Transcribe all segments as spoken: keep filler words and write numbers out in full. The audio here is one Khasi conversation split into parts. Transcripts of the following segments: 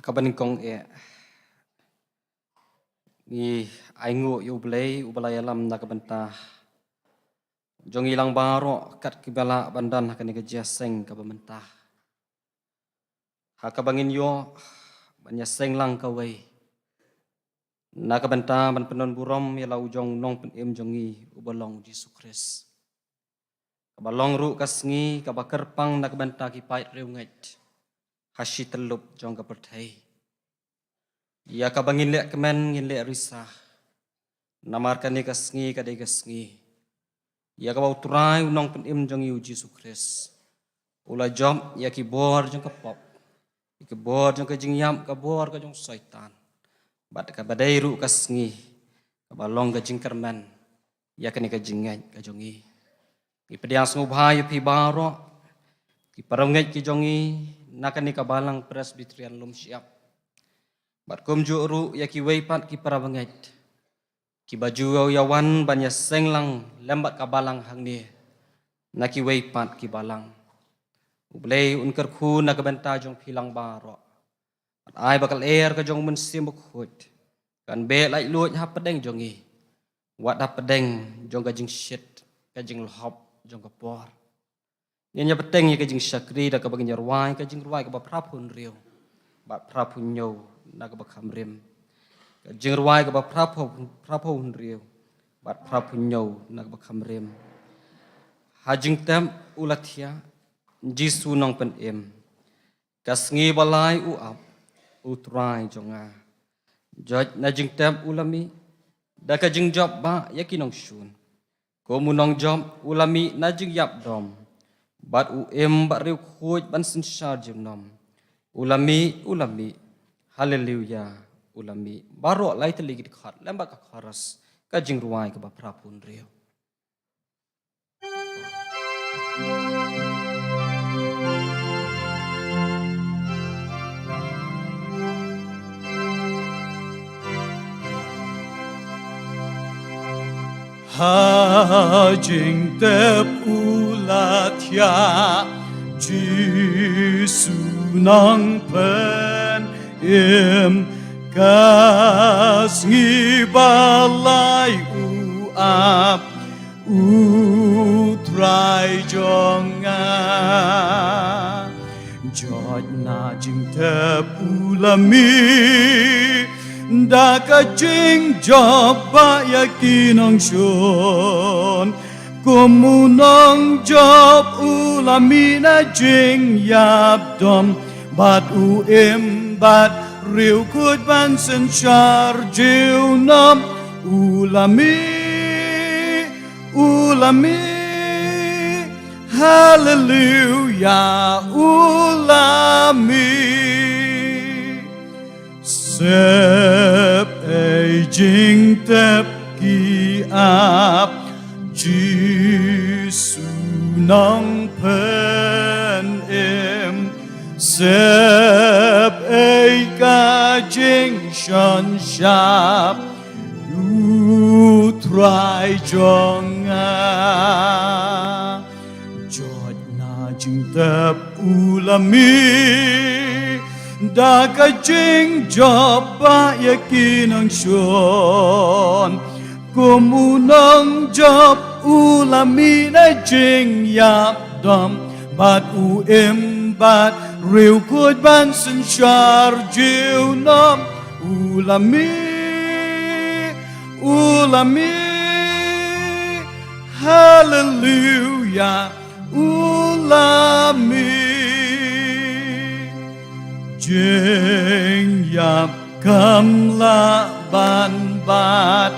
Kaba nyngkong eh, ngi ainguh ïa U Blei uba la ïalam na ka bynta jong ngi lang baroh kat kiba lah ban don ha kane ka jingïaseng kaba mynta, ha kaba ngin ïoh ban ïaseng lang kawei na ka bynta ban pynbun burom ïa la u jong u Nongpynim jong ngi uba long U Jisu Khrist. Kaba long ruh ka sngi kaba kyrpang na ka bynta ki paid riewngeit ha shi tyllup jong ka pyrthei. Ïa kaba ngin leh kmen, ngin leh risa, namar kane ka sngi ka dei ka sngi ïa kaba U Trai, U Nongpynim jong ngi U Jisu Khrist u la jop ïa ki bor jong ka pop, ïa ki bor jong ka jingïap, ka bor ka jong Soitan. Bad kaba dei ruh ka sngi kaba long ka jingkyrmen ïa kane ka jingngeit ka jong ngi. Ngi pdiang sngewbha ïa phi baroh ki para ngeit ki jong ngi na kane ka Balang Presbyterian Lumshyiap, bad kumjuh ruh ïa kiwei pat ki para bangeit kiba ju ïa wan ban ïaseng lang lem bad ka Balang hangne na kiwei pat ki Balang. U Blei un kyrkhu na ka bynta jong phi lang baroh. Bad ai ba ka lyer ka jong U Mynsiem Bakhuid kan beh laitluid hapdeng jong ngi, wat hapdeng jong ka jingshit, ka jinglhop jong ka por. Ngin ïa bteng ïa ka jingshakri da kaba ngin ïa rwai ka jingrwai kaba phraphew hynriew bad phraphew hynñiew na kaba kham rim. Ka jingrwai kaba phraphew, phraphew hynriew bad phraphew hynñiew na kaba kham rim. Ha jingtep u la thiah Jisu Nongpynim. Ka sngi ba lai u ap, U Trai jong nga. Jot na jingtep u la mih da ka jingjop ba ïa ki nongshun. Kum u nongjop u la mih na jingïap dom, bad u im bad riewkhuid ban synshar junom. U la mih, u la mih. Haleluya, u la mih. Baroh lai tylli ki dkhot lem bad ka chorus, ka jingrwai kaba phraphew hynriew. Ha jingtep u la thiah Jisu Nongpynim, ka sngi ba lai u ap, U Trai jong nga. Jot na jingtep u la mih da ka jingjop ba ïa ki nongshun. Kum u nongjop u la mih na jingïap dom, bad u im bad riewkhuid ban synshar junom. U la mih, u la mih, haleluya, u la mih. Sep ei jingtep ki ap Jisu Nongpynim. Sep ei ka jingshon shap U Trai jong nga. Jot na jingtep u la mih da ka jingjop ba ïa ki nongshun. Kum u nongjop u la mih na jingïap dom, bad u im bad riewkhuid ban synshar junom. U la mih, u la mih, haleluya, u la mih. Jingïap kam lah ban bat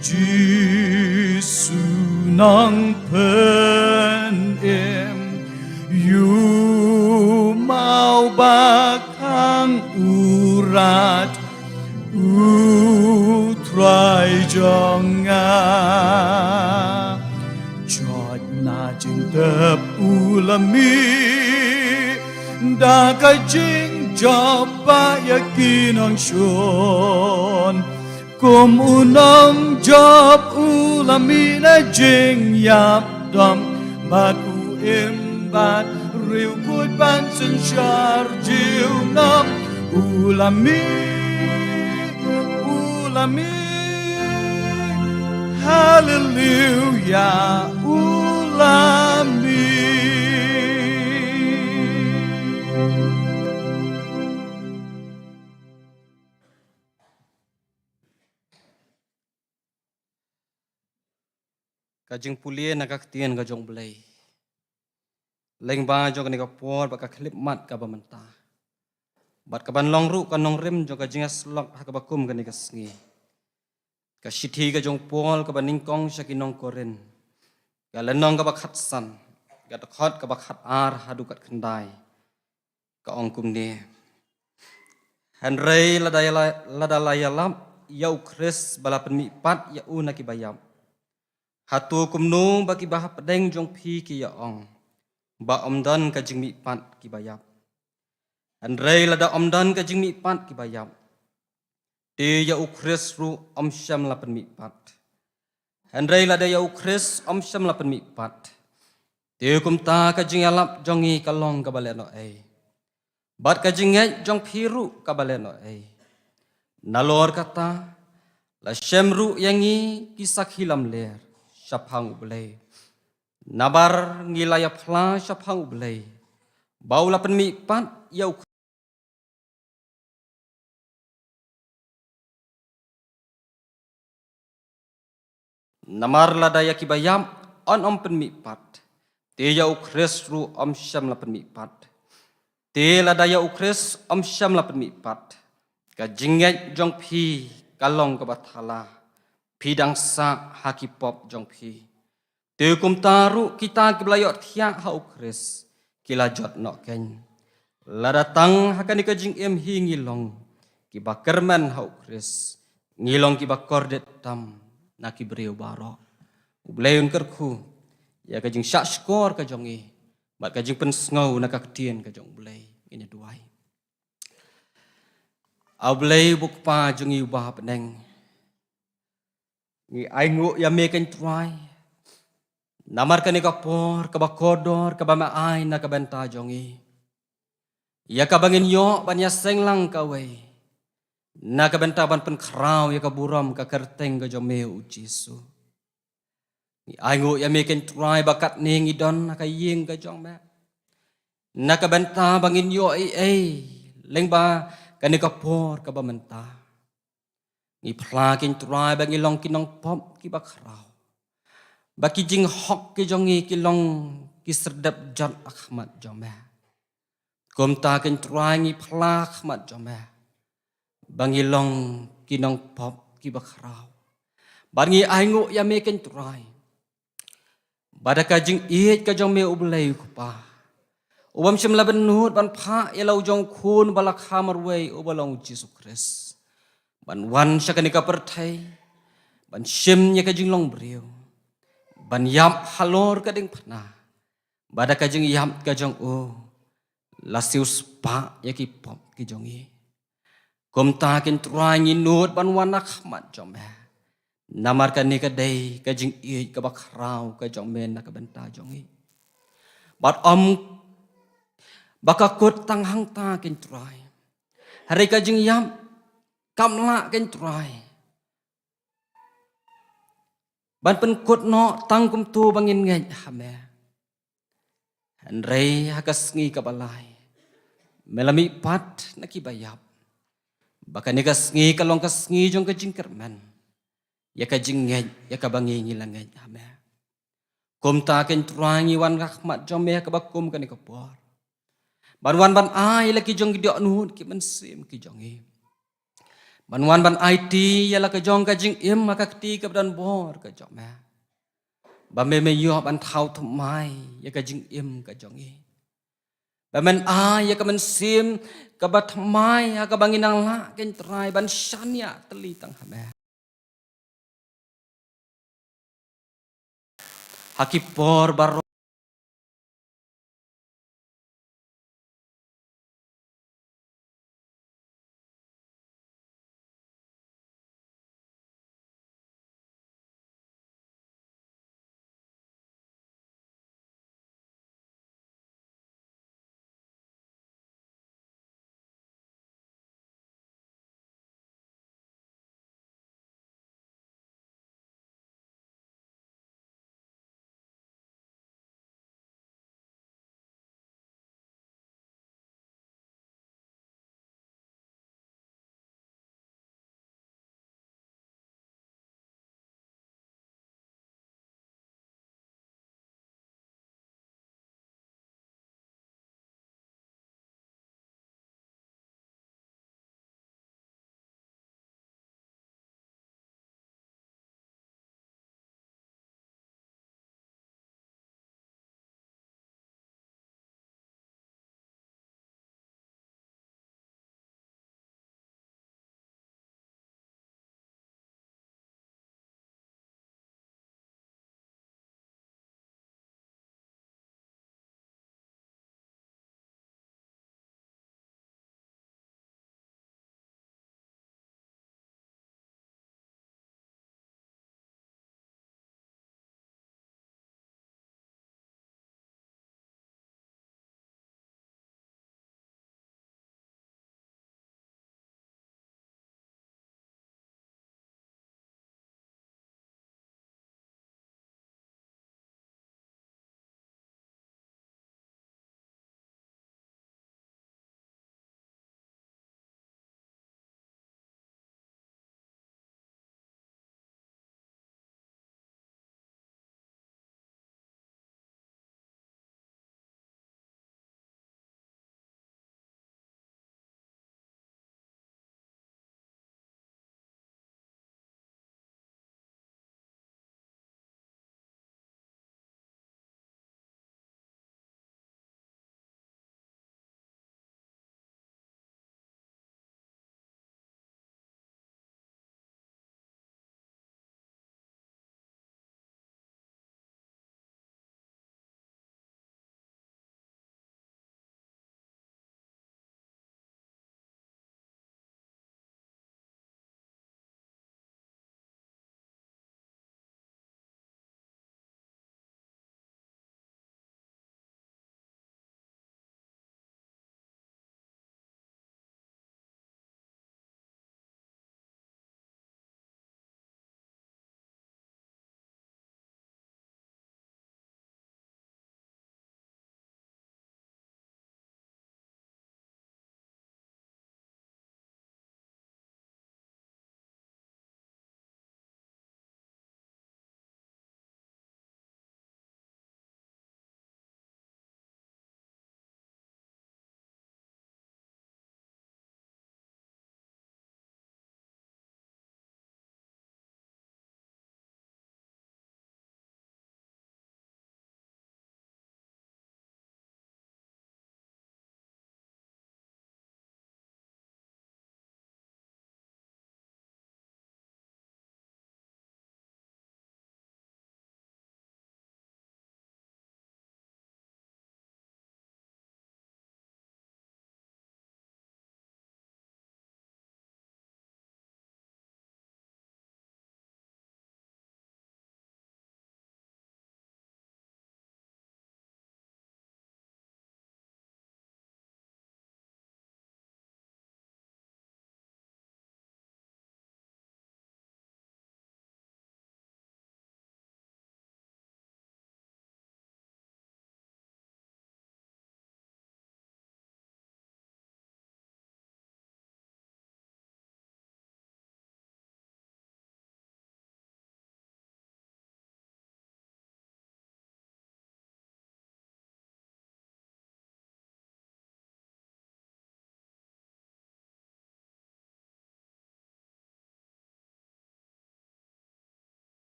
Jisu Nongpynim. Ïoh maw ba khang u rat, U Trai jong nga. Jot na jingtep u la mih da ka jingjop ba ïa ki nongshun. Kum u nongjop u la mih na jingïap dom, bad u im bad riewkhuid ban synshar junom. Ula mih, ula mih, haleluya, ula mih. Ka jingpule na ka ktien ka jong U Blei lyngba jong kane ka por bad ka khyllipmat kaba mynta, bad kaban long ruh ka nongrim jong ka jingïasyllok ha kaba kum kane ka sngi. Ka shithi ka jong u Paul kaba nyngkong sha ki nong Korinth, ka lynnong kaba khatsan, ka dkhot kaba khatar haduh khatkhyndai. Ka ong kumne: Hynrei lada ïa la, lada la ïalap ïa U Khrist ba la pynmihpat ïa u na kiba ïap, hato kumno ba kiba hapdeng jong phi ki ïa ong ba ym don ka jingmihpat kiba ïap? Hynrei lada ym don ka jingmihpat kiba ïap, te ïa U Khrist ruh ym shym la pynmihpat. Hynrei lada ïa U Khrist ym shym la pynmihpat, te kumta ka jingïalap jong ngi ka long kaba lehnohei, bad ka jingngeit jong phi ruh kaba lehnohei. Nalor kata, la shem ruh ïa ngi ki sakhi lamler shaphang U Blei. Namar ngi la ïaphla shaphang U Blei ba u la pynmihpat ïa U Khrist. Namar lada ïa kiba ïap yn ym pynmihpat, te ïa U Khrist ruh ym shym la pynmihpat. Te lada ïa U Khrist ym shym la pynmihpat, ka jingngeit jong phi ka long kaba thala, phi dang sah ha ki pop jong phi. Te kumta ruh kita kiba la ïohthiah ha U Khrist ki la jot noh keiñ. Lada tang ha kane ka jingim hi ngi long kiba kyrmen ha U Khrist, ngi long kiba kordit tam na ki briew baroh. U Blei un kyrkhu ïa ka jingshahshkor ka jong ngi bad ka jingpynsngew na ka ktien ka jong U Blei. Ngin ïa duwai. A Blei U Kpa jong ngi uba ha bneng, ngi ainguh ïa me keiñ Trai namar kane ka por kaba kordor kaba me ai na ka bynta jong ngi, ïa kaba ngin ïoh ban ïaseng lang kawei na ka bynta ban pynkhraw ïa ka burom ka kyrteng ka jong me U Jisu. Ngi ainguh ïa me keiñ Trai ba katne ngi don ha ka ïing ka jong me na ka bynta ba ngin ïoh ei ei lyngba kane ka por kaba mynta. Ngi phla keiñ Trai ba ngi long ki nongpop kiba khraw, ba ki jinghok ki jong ngi ki long ki serdep jot ha khmat jong me. Kumta keiñ Trai ngi phla ha khmat jong me ba ngi long ki nongpop kiba khraw. Bad ngi ainguh ïa me keiñ Trai ba da ka jingïeit ka jong me U Blei U Kpa, u bym shym la bynnud ban phah ïa la u jong u Khun ba la kha marwei uba long U Jisu Khrist, ban wan sha kane ka pyrthei, ban shim ïa ka jinglong briew, ban ïap halor ka diengphna, ba da ka jingïap ka jong u la siewspah ïa ki pop ki jong ngi. Kumta keiñ Trai ngi nud ban wan ha khmat jong me namar kane ka dei ka jingïeit kaba khraw ka jong me na ka bynta jong ngi. Bad ym ba ka kut tang hangta keiñ Trai, hynrei ka jingïap kam lah keiñ Trai ban pynkut noh tang kumta ba ngin ngeit ha me. Hynrei ha ka sngi kaba lai me la mihpat na kiba ïap, ba kane ka sngi ka long ka sngi jong ka jingkyrmen ïa ka jingngeit ïa kaba ngi ngi la ngeit ha me. Kumta keiñ Trai ngi wan ha khmat jong me ha kaba kum kane ka por, ban wan ban ai ïa la ki jong ki dohnud ki mynsiem ki jong ngi, ban wan ban aiti ïa la ka jong ka jingim ha ka kti kaba don bor ka jong me, ba me me ïoh ban thaw thymmai ïa ka jingim ka jong ngi, ba men ai ïa ka mynsiem kaba thymmai ha kaba ngi nang lah keiñ Trai ban shaniah tylli tang ha me ha ki por baroh.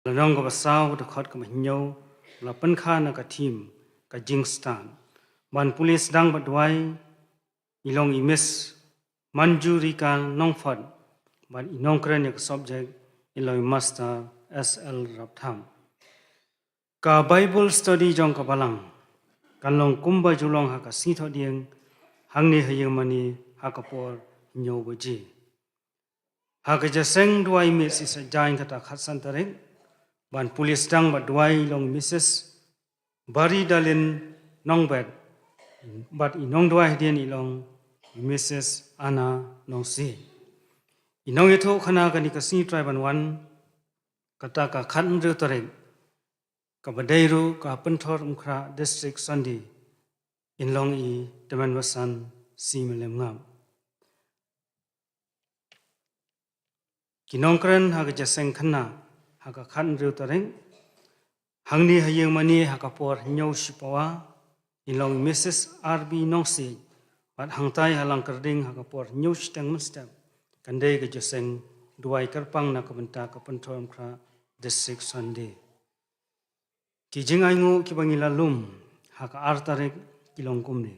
Lynnong kaba saw, dkhot kaba hynñiew, la pynkha na ka theme ka jingstad. Ban pule sdang bad duwai i long i Miss Manjurika Nongphot, bad i nongkren ïa ka subject i long i Master S L Raptham. Ka Bible study jong ka balang kan long kumba ju long ha ka sngi Thohdieng, hangne ha ïing mane ha ka por hynñiew baje. Ha ka jingïaseng duwai miet shisha jaiñ kata khatsan tarik, ban pule sdang bad duwai i long Missus Baridalin Nongbet, bad i nongduwai hadien i long Missus Anna Nongsiej. I nongïathuhkhana kane ka sngi trai ban wan, kata ka khathynriew tarik, kaba dei ruh ka Pynthorumkhrah District Sunday, in long i Tymmen Basan C Mylliemngap. Ki nongkren ha ka jingïaseng khynnah ha ka khathynriew tarik, hangne ha ïing mane ha ka por hynñiew shipawa, in long Missus R B Nongsiej, bad hangtai ha Langkyrding ha ka por hynñiew shiteng mynstep, kan dei ka jingïaseng duwai kyrpang na ka bynta ka Pynthorumkhrah District Sunday. Ki jingainguh kiba ngi la lum ha ka ar tarik ki long kumne.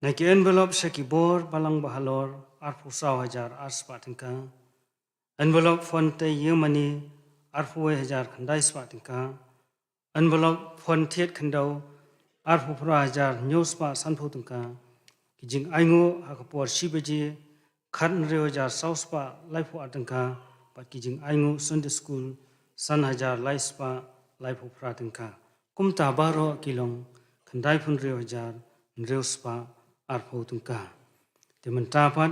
Na ki envelope sha ki bor balang ba halor arphew saw hajar ar spah tyngka. Envelope fund tei ïing mane arphew wei hajar khyndai spah tyngka. Envelope fund thied khyndew arphew phra hajar hynñiew spah sanphew tyngka. Ki jingainguh ha ka por shi baje khathynriew hajar saw spah laiphew ar tyngka, bad ki jingainguh Sunday School san hajar lai spah laiphew phra tyngka. Kumta baroh ki long khyndaiphew hynriew hajar hynriew spah arphew tyngka. Te mynta pat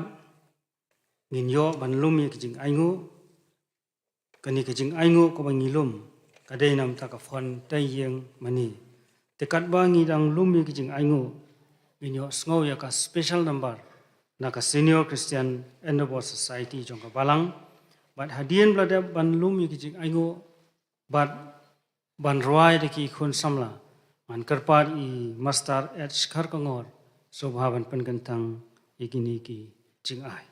ngin ïoh ban lum ïa ki jingainguh. Kane ka jingainguh kaba ngi lum ka dei na bynta ka fund tei ïing mane. Te katba ngi dang lum ïa ki jingainguh, ngin ïohsngew ïa ka special number na ka Senior Christian Endeavour Society jong ka balang. Bad hadien ba la dep ban lum ïa ki jingainguh bad ban rwai da ki khun samla, ngan kyrpad ïa i Master H Kharkongor sngewbha ban pynkyntang ïa kine ki jingai.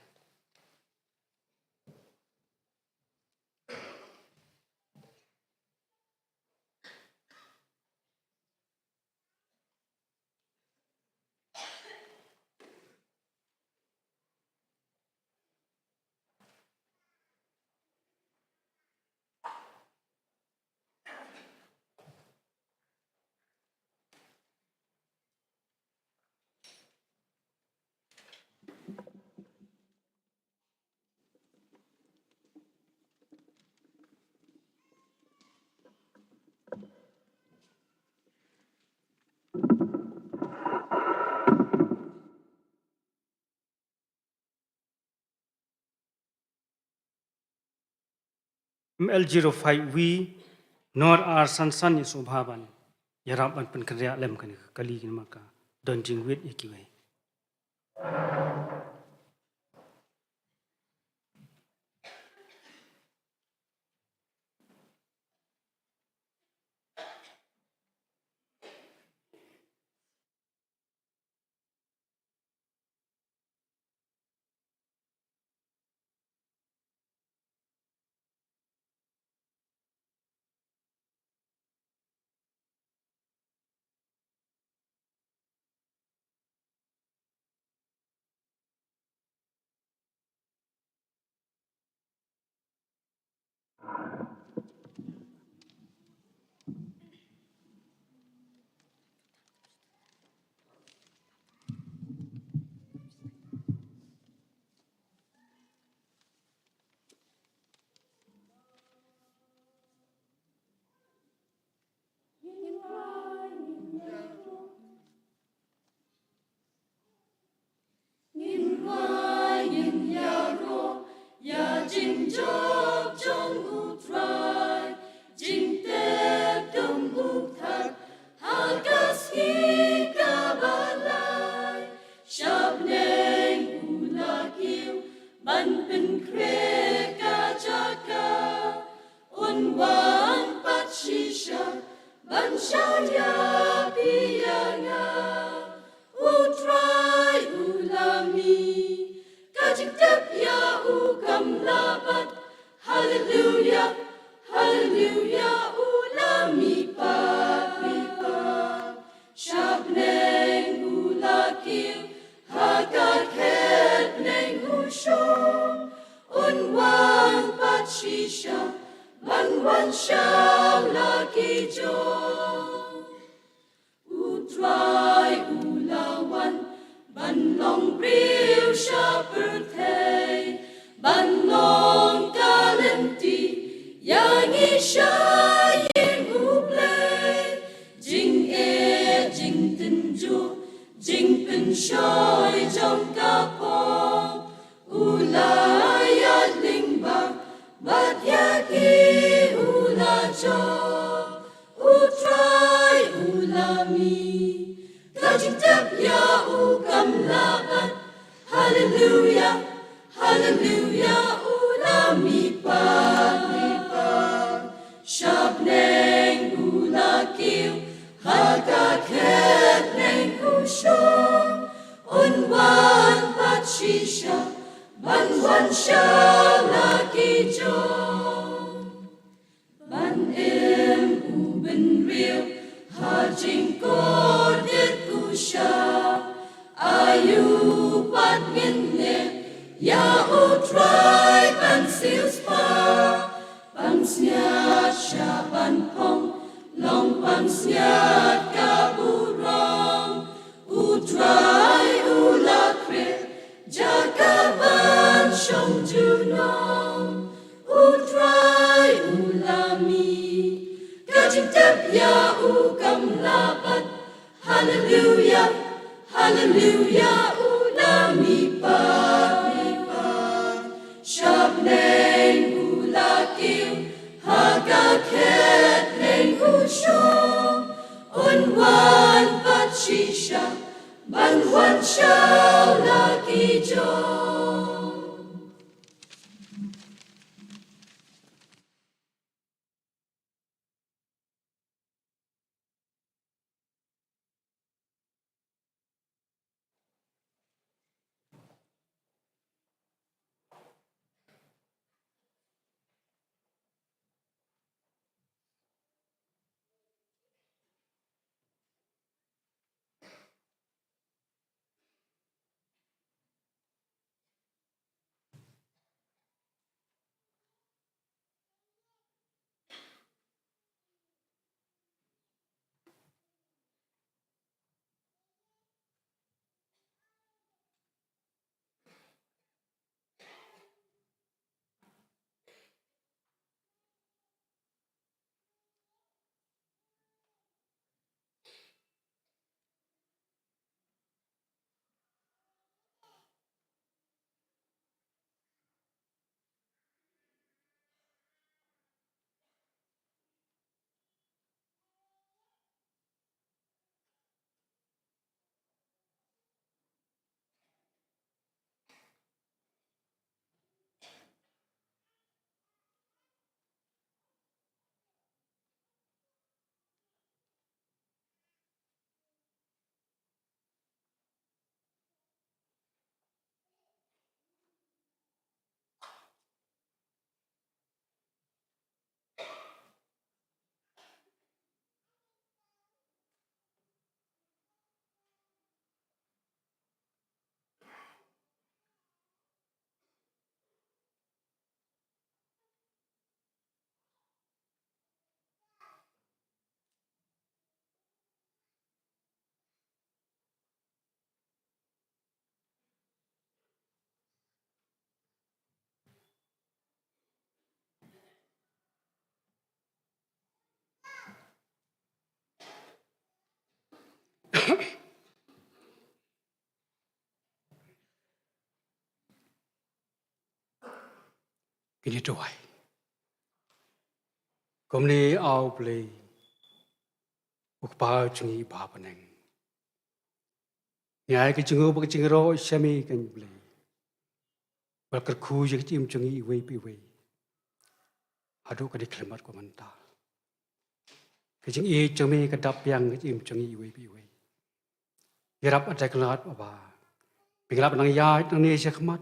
M L zero five V North Arkansas, ïa sngewbha ban ïarap ban pynkynriah lem kane ka kali kane ka don jingwit ïa kiwei. Ngin rai ngin ïaroh ïa jingjop jong U Trai, jingtep dum u thad ha ka sngi kaba lai. Sha bneng u la kiew ban pynkhreh ka jaka. Un wan pat shisha ban shah ïa phi ïa nga. U Trai u la mih, ka jingtep ïa u kam lah pat. Haleluia, haleluia. Haleluya, u la mihpat, mihpat. Sha bneng u la kiew, ha ka khet bneng u shong. Un wan pat shisha, ban wan sha la ki jong. U Trai u la wan, ban long briew sha pyrthei, ban long ka lynti ïa ngi sha ïing U Blei. Jingeh, jingtynjuh, jingpynshoi jong ka pop, u la ïaid lyngba, bad ïa ki u la jop. U Trai u la mih, ka jingtep ïa u kam lah pat. Haleluya, haleluya, u la mihpat, mihpat. Sha bneng u la kiew, ha ka khet bneng u shong. Un wan pat shisha, ban wan sha la ki jong. Ban im u bynriew ha jingkordit u shah. Aïu pat ngin leh ïa U Trai ban siewspah. Pansngiat shah ban phong, long pansngiat ka burom. U Trai u la khreh jaka ban shong junom. U Trai u la mih, ka jingtep ïa u kam lah pat. Haleluya, haleluya, u la mihpat, mihpat. Sha bneng u la kiew, ha ka khet bneng u shong. Un wan pat shisha, ban wan sha la ki jong. Ngin ïa duwai. Kumne, A Blei, U Kpa jong ngi ba ha bneng, ngi ai ka jingïaroh bad ka jingïaroh sha me, ko Blei, ba la kyrkhu ïa ka jingim jong ngi iwei pa iwei haduh kane ka khyllipmat mynta. Ka jingïeit jong me ka dap biang ha ka jingim jong ngi iwei pa iwei. Ïarap, Trai kynrad, ba phin ïarap nang ïaid nangne sha khmat,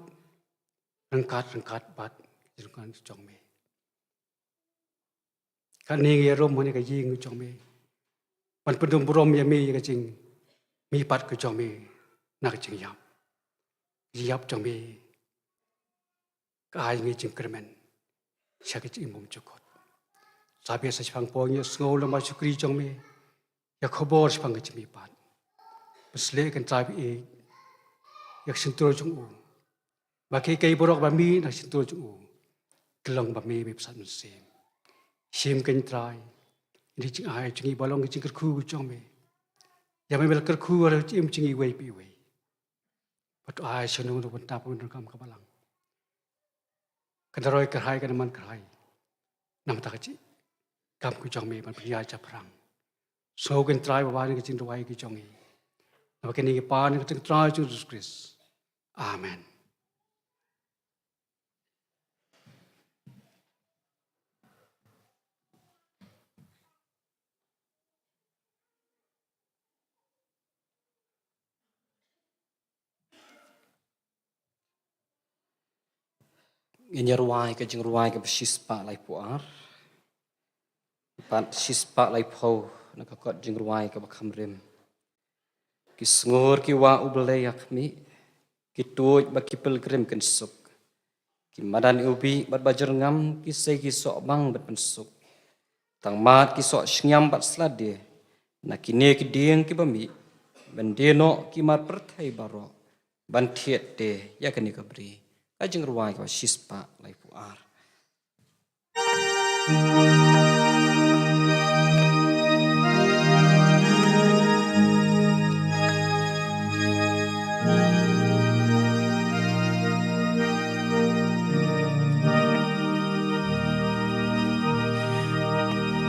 ryngkat ryngkat bad ka jingkyrkhu jong me. Kane ngi ïarum ha kane ka ïing ka jong me ban pyndum burom ïa me ïa ka jingmihpat ka jong me na ka jingïap. Ka jingïap jong me ka ai ngi jingkyrmen sha ka jingim bymjukut. Sa bia sa shaphang poi ngi ïa sngew lem bad shakri jong me ïa khubor shaphang ka jingmihpat. Pynshlei kyntait ïa ka shyntur jong u. Ba kiei kiei baroh ba mih na ka shyntur jong u ki long ba me me pynshai mynsiem. Shim kyntait ïa ka jingai jong ngi ba long ka jingkyrkhu jong me. Ïa me me la kyrkhu ïa ka jingim jong ngi iwei pa iwei. Bad to ai sha ngi ruh ban tap ban donkam ka balang. Kan da roi kyrhai kan da man kyrhai. Namar ka jingkam ka jong me ban pynïaid shaphrang. Sngew kyntait Baba ïa ka jingduwai ka jong ngi. Namar kane ngi pan ïa ka jingkyrhai jong Jesus Christ. Amen. Ngin ïa rwai ka jingrwai kaba shispah laiphew ar bad shispah laiphew na ka kot jingrwai kaba kham rim. Ki sngur ki wah U Blei ha khmih, ki tuid bad ki pilgrim kin suk. Ki madan iwbih bad ba jyrngam, ki sei ki soh bang bad pynsuk. Tang mad ki soh shyngiam bad sla die, na kine ki dieng kiba mih, ban die noh ki mar pyrthei baroh, ban thied te ïa kane ka bri. Ka jingrwai kaba shispah laiphew ar.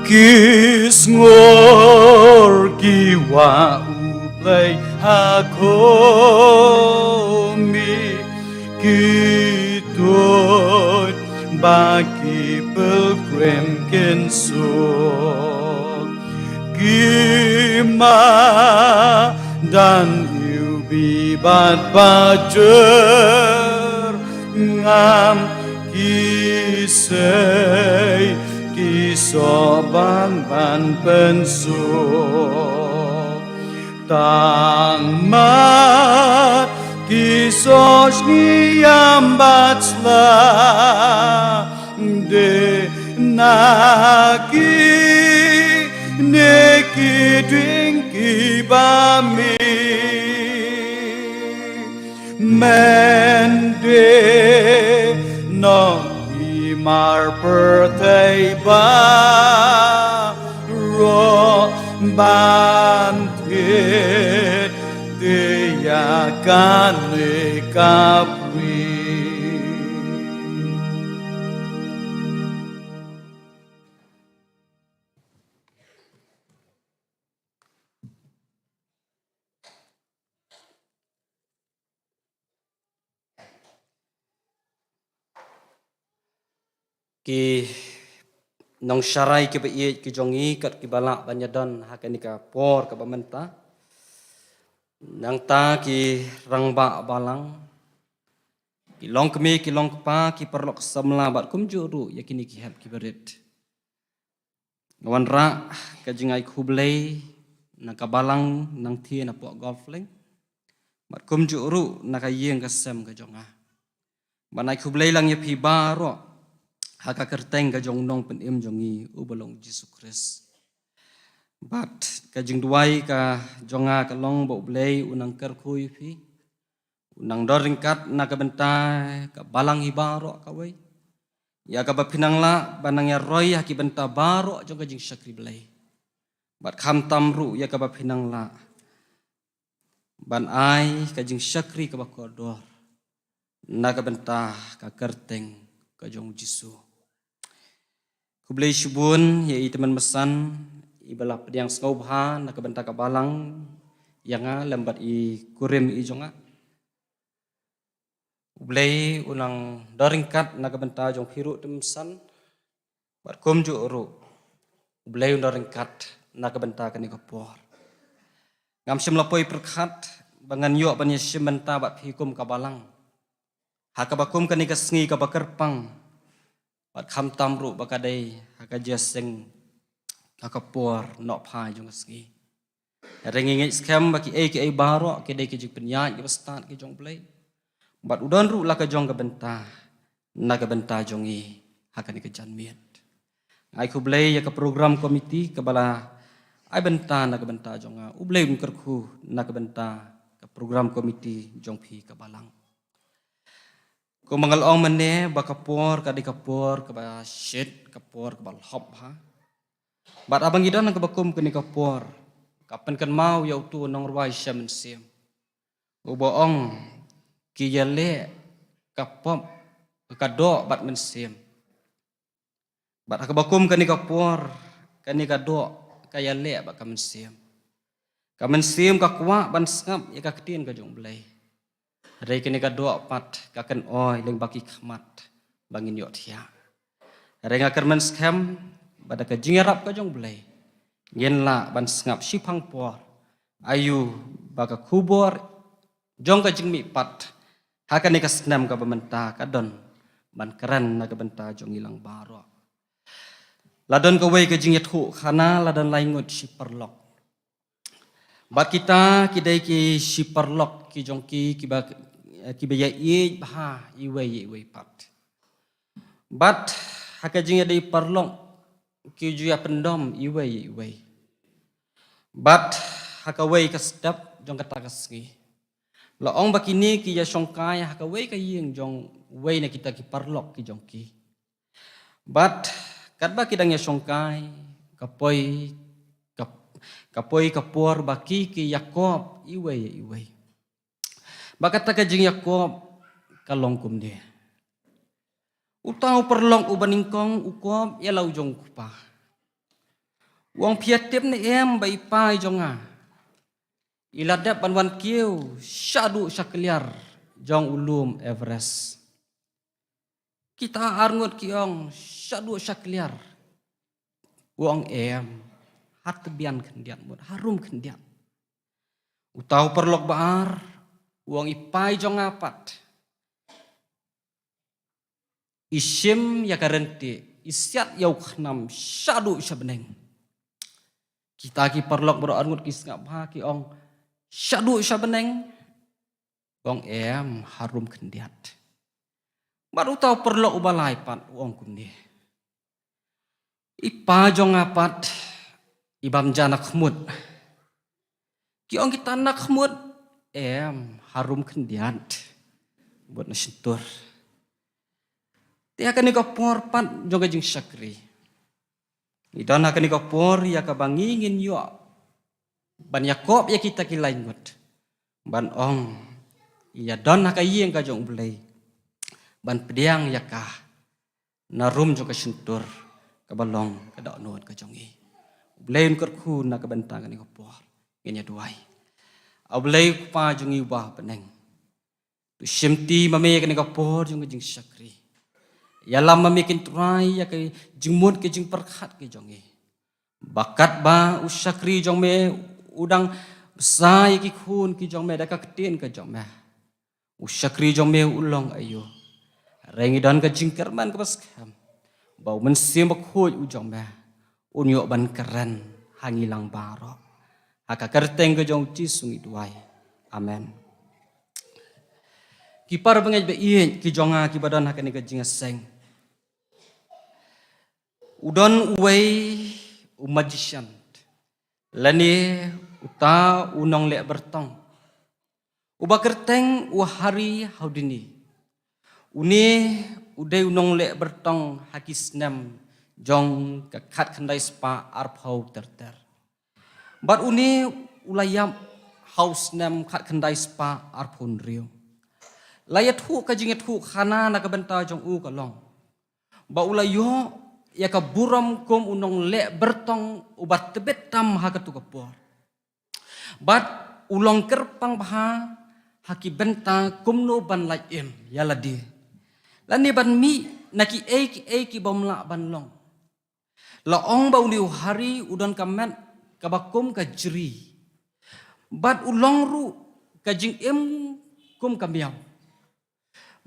Ki sngur ki wah U Blei ha khmih, ki tuid bad ki pilgrim kin suk. Ki madan iwbih bad ba jyrngam, ki sei ki soh bang ban pynsuk. Tang mad ki soh shyngiam bad sla die, na kine ki dieng kiba mih, men die noh ki mar pyrthei baroh, ban thied te ïa kane ka bri. Ki nongsharai kiba ïeit ki jong ngi kat kiba lah ban ïadon ha kane ka por kaba mynta. Nangta ki rangbah balang, ki longkmie, ki longkpa, ki paralok samla bad kumjuh ruh ïa kine ki hep kiba rit. Nga wanrah ka jingai khublei na ka balang nangthie na poh Golf Link bad kumjuh ruh na ka ïing ka sem ka jong nga. Ban ai khublei lang ïa phi baroh ha ka kyrteng ka jong u Nongpynim jong ngi uba long Jisu Khrist. Bad ka jingduwai ka jong nga ka long ba U Blei un nang kyrkhu ïa phi, un nang don ryngkat na ka bynta ka balang hi baroh kawei, ïa kaba phin nang lah ban nang ïaroi ha ki bynta baroh jong ka jingshakri Blei. Bad khamtam ruh ïa kaba phin nang lah ban ai ka jingshakri kaba kordor na ka bynta ka kyrteng ka jong u Jisu. Khublei shibun ïa i Tymmen Basan iba la pdiang sngewbha na ka bynta ka balang ïa nga lem bad i kurim i jong nga. U Blei un nang don ryngkat na ka bynta jong phi ruh Tymmen Basan. Bad kumjuh ruh U Blei un don ryngkat na ka bynta kane ka por. Ngam shym la poi pyrkhat ba ngan ïoh ban ïashim bynta bad phi kum ka balang ha kaba kum kane ka sngi kaba kyrpang. Bad khamtam ruh ba ka dei ha ka jingïaseng ha ka por nohphai jong ka sngi. Hynrei ngi ngeit skhem ba kiei kiei baroh ki dei ki jingpynïaid kiba stad ki jong U Blei. Bad u don ruh la ka jong ka bynta na ka bynta jong ngi ha kane ka janmiet. Nga ai khublei ïa ka program committee kaba la ai bynta na ka bynta jong nga. U Blei un kyrkhu na ka bynta ka program committee jong phi ka balang. Kumba nga la ong mynne ba ka por ka dei ka por kaba shit, ka por kaba lhok bha. Bad haba ngi don ha kaba kum kane ka por, ka pynkynmaw ïa uto u nongrwai sha mynsiem uba ong, ki ïaleh ka pop, ka doh bad mynsiem. Bad ha kaba kum kane ka por, kane ka doh ka ïaleh bad ka mynsiem. Ka mynsiem ka kwah ban sngap ïa ka ktien ka jong U Blei. Hynrei kane ka doh pat ka kynoi lyngba ki khmat ba ngin ïohthiah. Hynrei nga kyrmen skhem ba da ka jingïarap ka jong U Blei ngin lah ban sngap shiphang por aïu ba ka khubor jong ka jingmihpat ha kane ka snem kaba mynta ka don ban kren na ka bynta jong ngi lang baroh. La don kawei ka jingïathuhkhana, la don lai ngut shi paralok. Bad kita ki dei ki shi paralok ki jong ki kiba, kiba ïaieit bha iwei ïa iwei pat. Bad ha ka jingïadei paralok ki ju ïapyndom iwei ïa iwei. Bad ha kawei ka step jong kata ka sngi, la ong ba kine ki ïashongkai ha kawei ka ïing jong uwei na kita ki paralok ki jong ki. Bad katba ki dang ïashongkai, ka poi ka, ka poi ka por ba ki ki ïakop iwei ïa iwei. Bad kata ka jingïakop ka long kumne. Uta u paralok uba nyngkong u kop ïa la u jong u kpa. U ong, phi ïatip ne em ba i pa i jong nga i la dep ban wan kiew shaduh shakliar jong u lum Everest. Kita arngut ki ong, shaduh shakliar. U ong, em, ha tbian khyndiat mut, harum khyndiat. Uta u paralok ba ar u ong, i pa i jong nga pat i shim ïa ka ryntieh, i siat ïa u khnam shaduh shabneng. Kita ki paralok baroh arngut ki sngap bha, ki ong, shaduh shabneng. U ong, em, harum khyndiat. Bad uta u paralok uba lai pat u ong kumne, i pa jong nga pat i bam ja na khmut. Ki ong, kita na khmut, em, harum khyndiat bad na shyntur. Te ha kane ka por pat jong ka jingshakri, ngi don ha kane ka por ïa kaba ngi ngin ïoh ban ïakop ïa kita ki lai ngut, ban ong, ïa don ha ka ïing ka jong U Blei, ban pdiang ïa ka na rum jong ka shyntur kaba long ka dohnud ka jong ngi. U Blei un kyrkhu na ka bynta kane ka por. Ngin ïa duwai. A U Blei u Kpa jong ngi uba ha bneng, to shimti ma me kane ka por jong ka jingshakri. Ïalam ma me, ko Trai, ïa ka jingmut ka jingpyrkhat ka jong ngi. Ba katba u shakri jong me u dang bsa ïa ki khun ki jong me da ka ktien ka jong me, u shakri jong me u long aïu? Hynrei ngi don ka jingkyrmen kaba skhem ba u Mynsiem Bakhuid u jong me un ïoh ban kren ha ngi lang baroh. Ha ka kyrteng ka jong U Jisu ngi duwai. Amen. Ki para bangeit ba ïeit ki jong nga kiba don ha kane ka jingïaseng, u don uwei u magician, lane uta u nongleh byrtong, uba kyrteng u Harry Houdini. Une u dei u nongleh byrtong ha ki snem jong ka khatkhyndai spah arphew ter ter. Bad une u la ïap ha u snem khatkhyndai spah arphew hynriew. La ïathuh ka jingïathuhkhana na ka bynta jong u ka long ba u la ïoh ïa ka burom kum u nongleh byrtong uba tbit tam ha katu ka por. Bad u long kyrpang bha ha ki bynta kumno ban lait im ïa lade, lane ban mih na kiei kiei ki bym lah ban long. La ong ba une u Harry u don ka met kaba kum ka jri, bad u long ruh ka jingim kum ka miaw.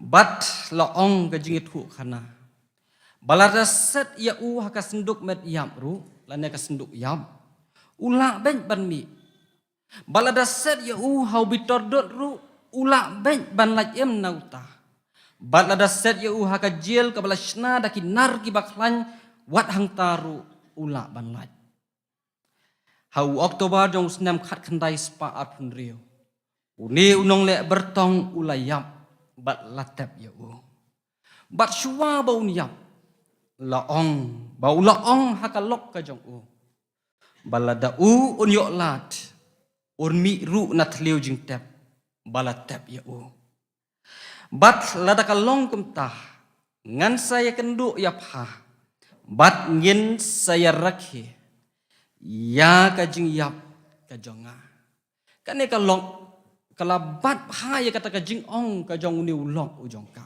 Bad la ong ka jingïathuhkhana ba lada set ïa u ha ka synduk met ïap ruh, lane ka synduk ïap, u lah beit ban mih. Bad lada set ïa u ha u bitordot ruh, u lah beit ban lait im na uta. Bad lada set ïa u ha ka jel kaba la shna da ki nar kiba khlaiñ, wat hangta ruh u lah ban lait. Ha u October jong u snem khatkhyndai spah arphew hynriew, une u nongleh byrtong u la ïap bad la tep ïa u. Bad shuwa ba un ïap, la ong, ba u la ong ha ka lok ka jong u, ba lada u un ïoh lad, un mih ruh na thliew jingtep ba la tep ïa u. Bad lada ka long kumta, ngan sa ïakynduh ïa pha, bad ngin sa ïarakhe ïa ka jingïap ka jong nga. Kane ka lok ka la bat bha ïa kata ka jingong ka jong une u lok u jong ka.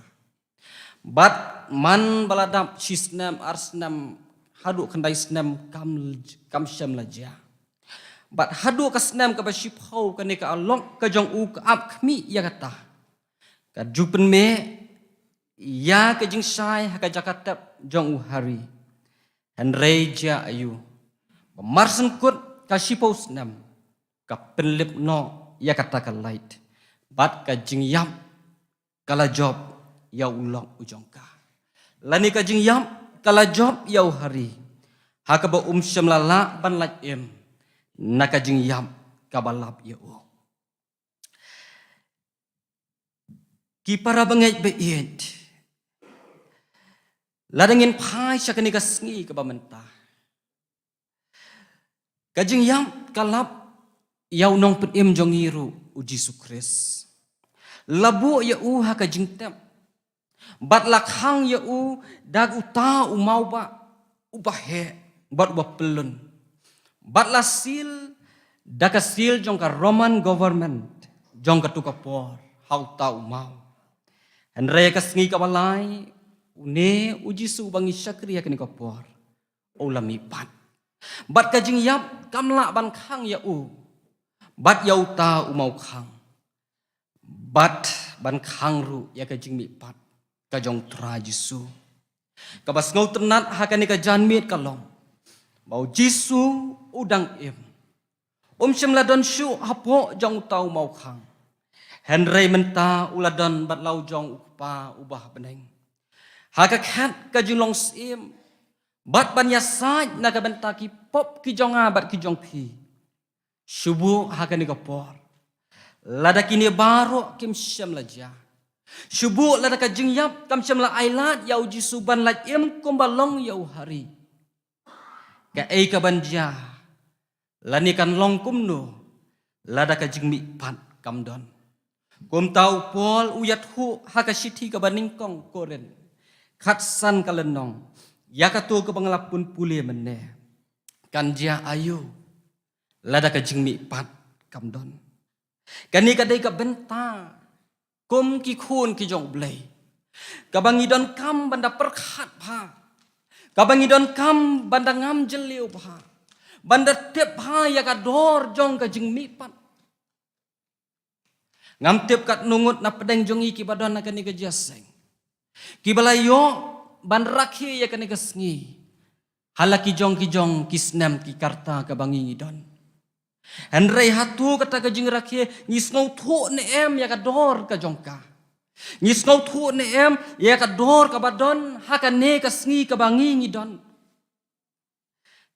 Bad man ba la dap shi snem, ar snem, haduh khyndai snem kam, kam shym la jia. Bad haduh ka snem kaba shiphew kane ka lok ka jong u ka ap khmih ïa kata. Ka ju pynmih ïa ka jingshai ha ka jaka tep jong u Hari. Hynrei jia aïu, ba mar shen kut ka shiphew snem, ka pynlip noh ïa kata ka lait. Bad ka jingïap ka la jop ïa u lok u jong ka. Lane ka jingïap ka la jop ïa u Hari, ha kaba um shym la lah ban lait im na ka jingïap kaba lap ïa u. Ki para bangeit ba ïeit, lada ngin phai sha kane ka sngi kaba mynta, ka jingïap ka lap ïa u nongpynim jong ngi ruh, u Jisu Khrist. La buh ïa u ha ka jingtep, bad la khang ïa u da uta u mawbah uba heh bad uba pyllun. Bad la seal da ka seal jong ka Roman government jong katu ka por ha uta u maw. Hynrei ka sngi kaba lai, une u Jisu ba ngi shakri ha kane ka por, u la mihpat. Bad ka jingïap kam lah ban khang ïa u bad ïa uta u mawkhang, bad ban khang ruh ïa ka jingmihpat ka jong u Trai Jisu. Kaba sngewtynnat ha kane ka janmiet ka long ba u Jisu u dang im. Um shym la don shuh hapoh jong uta u mawkhang, hynrei mynta u la don bad la u jong u Kpa uba ha bneng, ha ka khet ka jinglong syiem, bad ban ïasaid na ka bynta ki pop ki jong nga bad ki jong phi. Shu buh ha kane ka por, lada kine baroh kim shym la jia, shu buh lada ka jingïap kam shym la ailad ïa u Jisu ban lait im kumba long ïa u Hari, kaei kaban jia, lane kan long kumno lada ka jingmihpat kam don? Kumta u Paul u ïathuh ha ka shithi kaba nyngkong Korinth, khatsan ka lynnong, ïa kato kaba nga la pynpule mynne. Kan jia aïu lada ka jingmihpat kam don? Kane ka dei ka bynta kum ki khun ki jong U Blei, kaba ngi donkam ban da pyrkhat bha, kaba ngi donkam ban da ngam jylliew bha, ban da tip bha ïa ka dor jong ka jingmihpat. Ngam tip katno ngut na pdeng jong ngi kiba don ha kane ka jingïaseng, kiba la ïoh ban rakhe ïa kane ka sngi ha la ki jong ki jong ki snem ki karta kaba ngi ngi don. Hynrei hato kata ka jingrakhe ngi sngewthuh ne em ïa ka dor ka jong ka? Ngi sngewthuh ne em ïa ka dor kaba don ha kane ka sngi kaba ngi ngi don?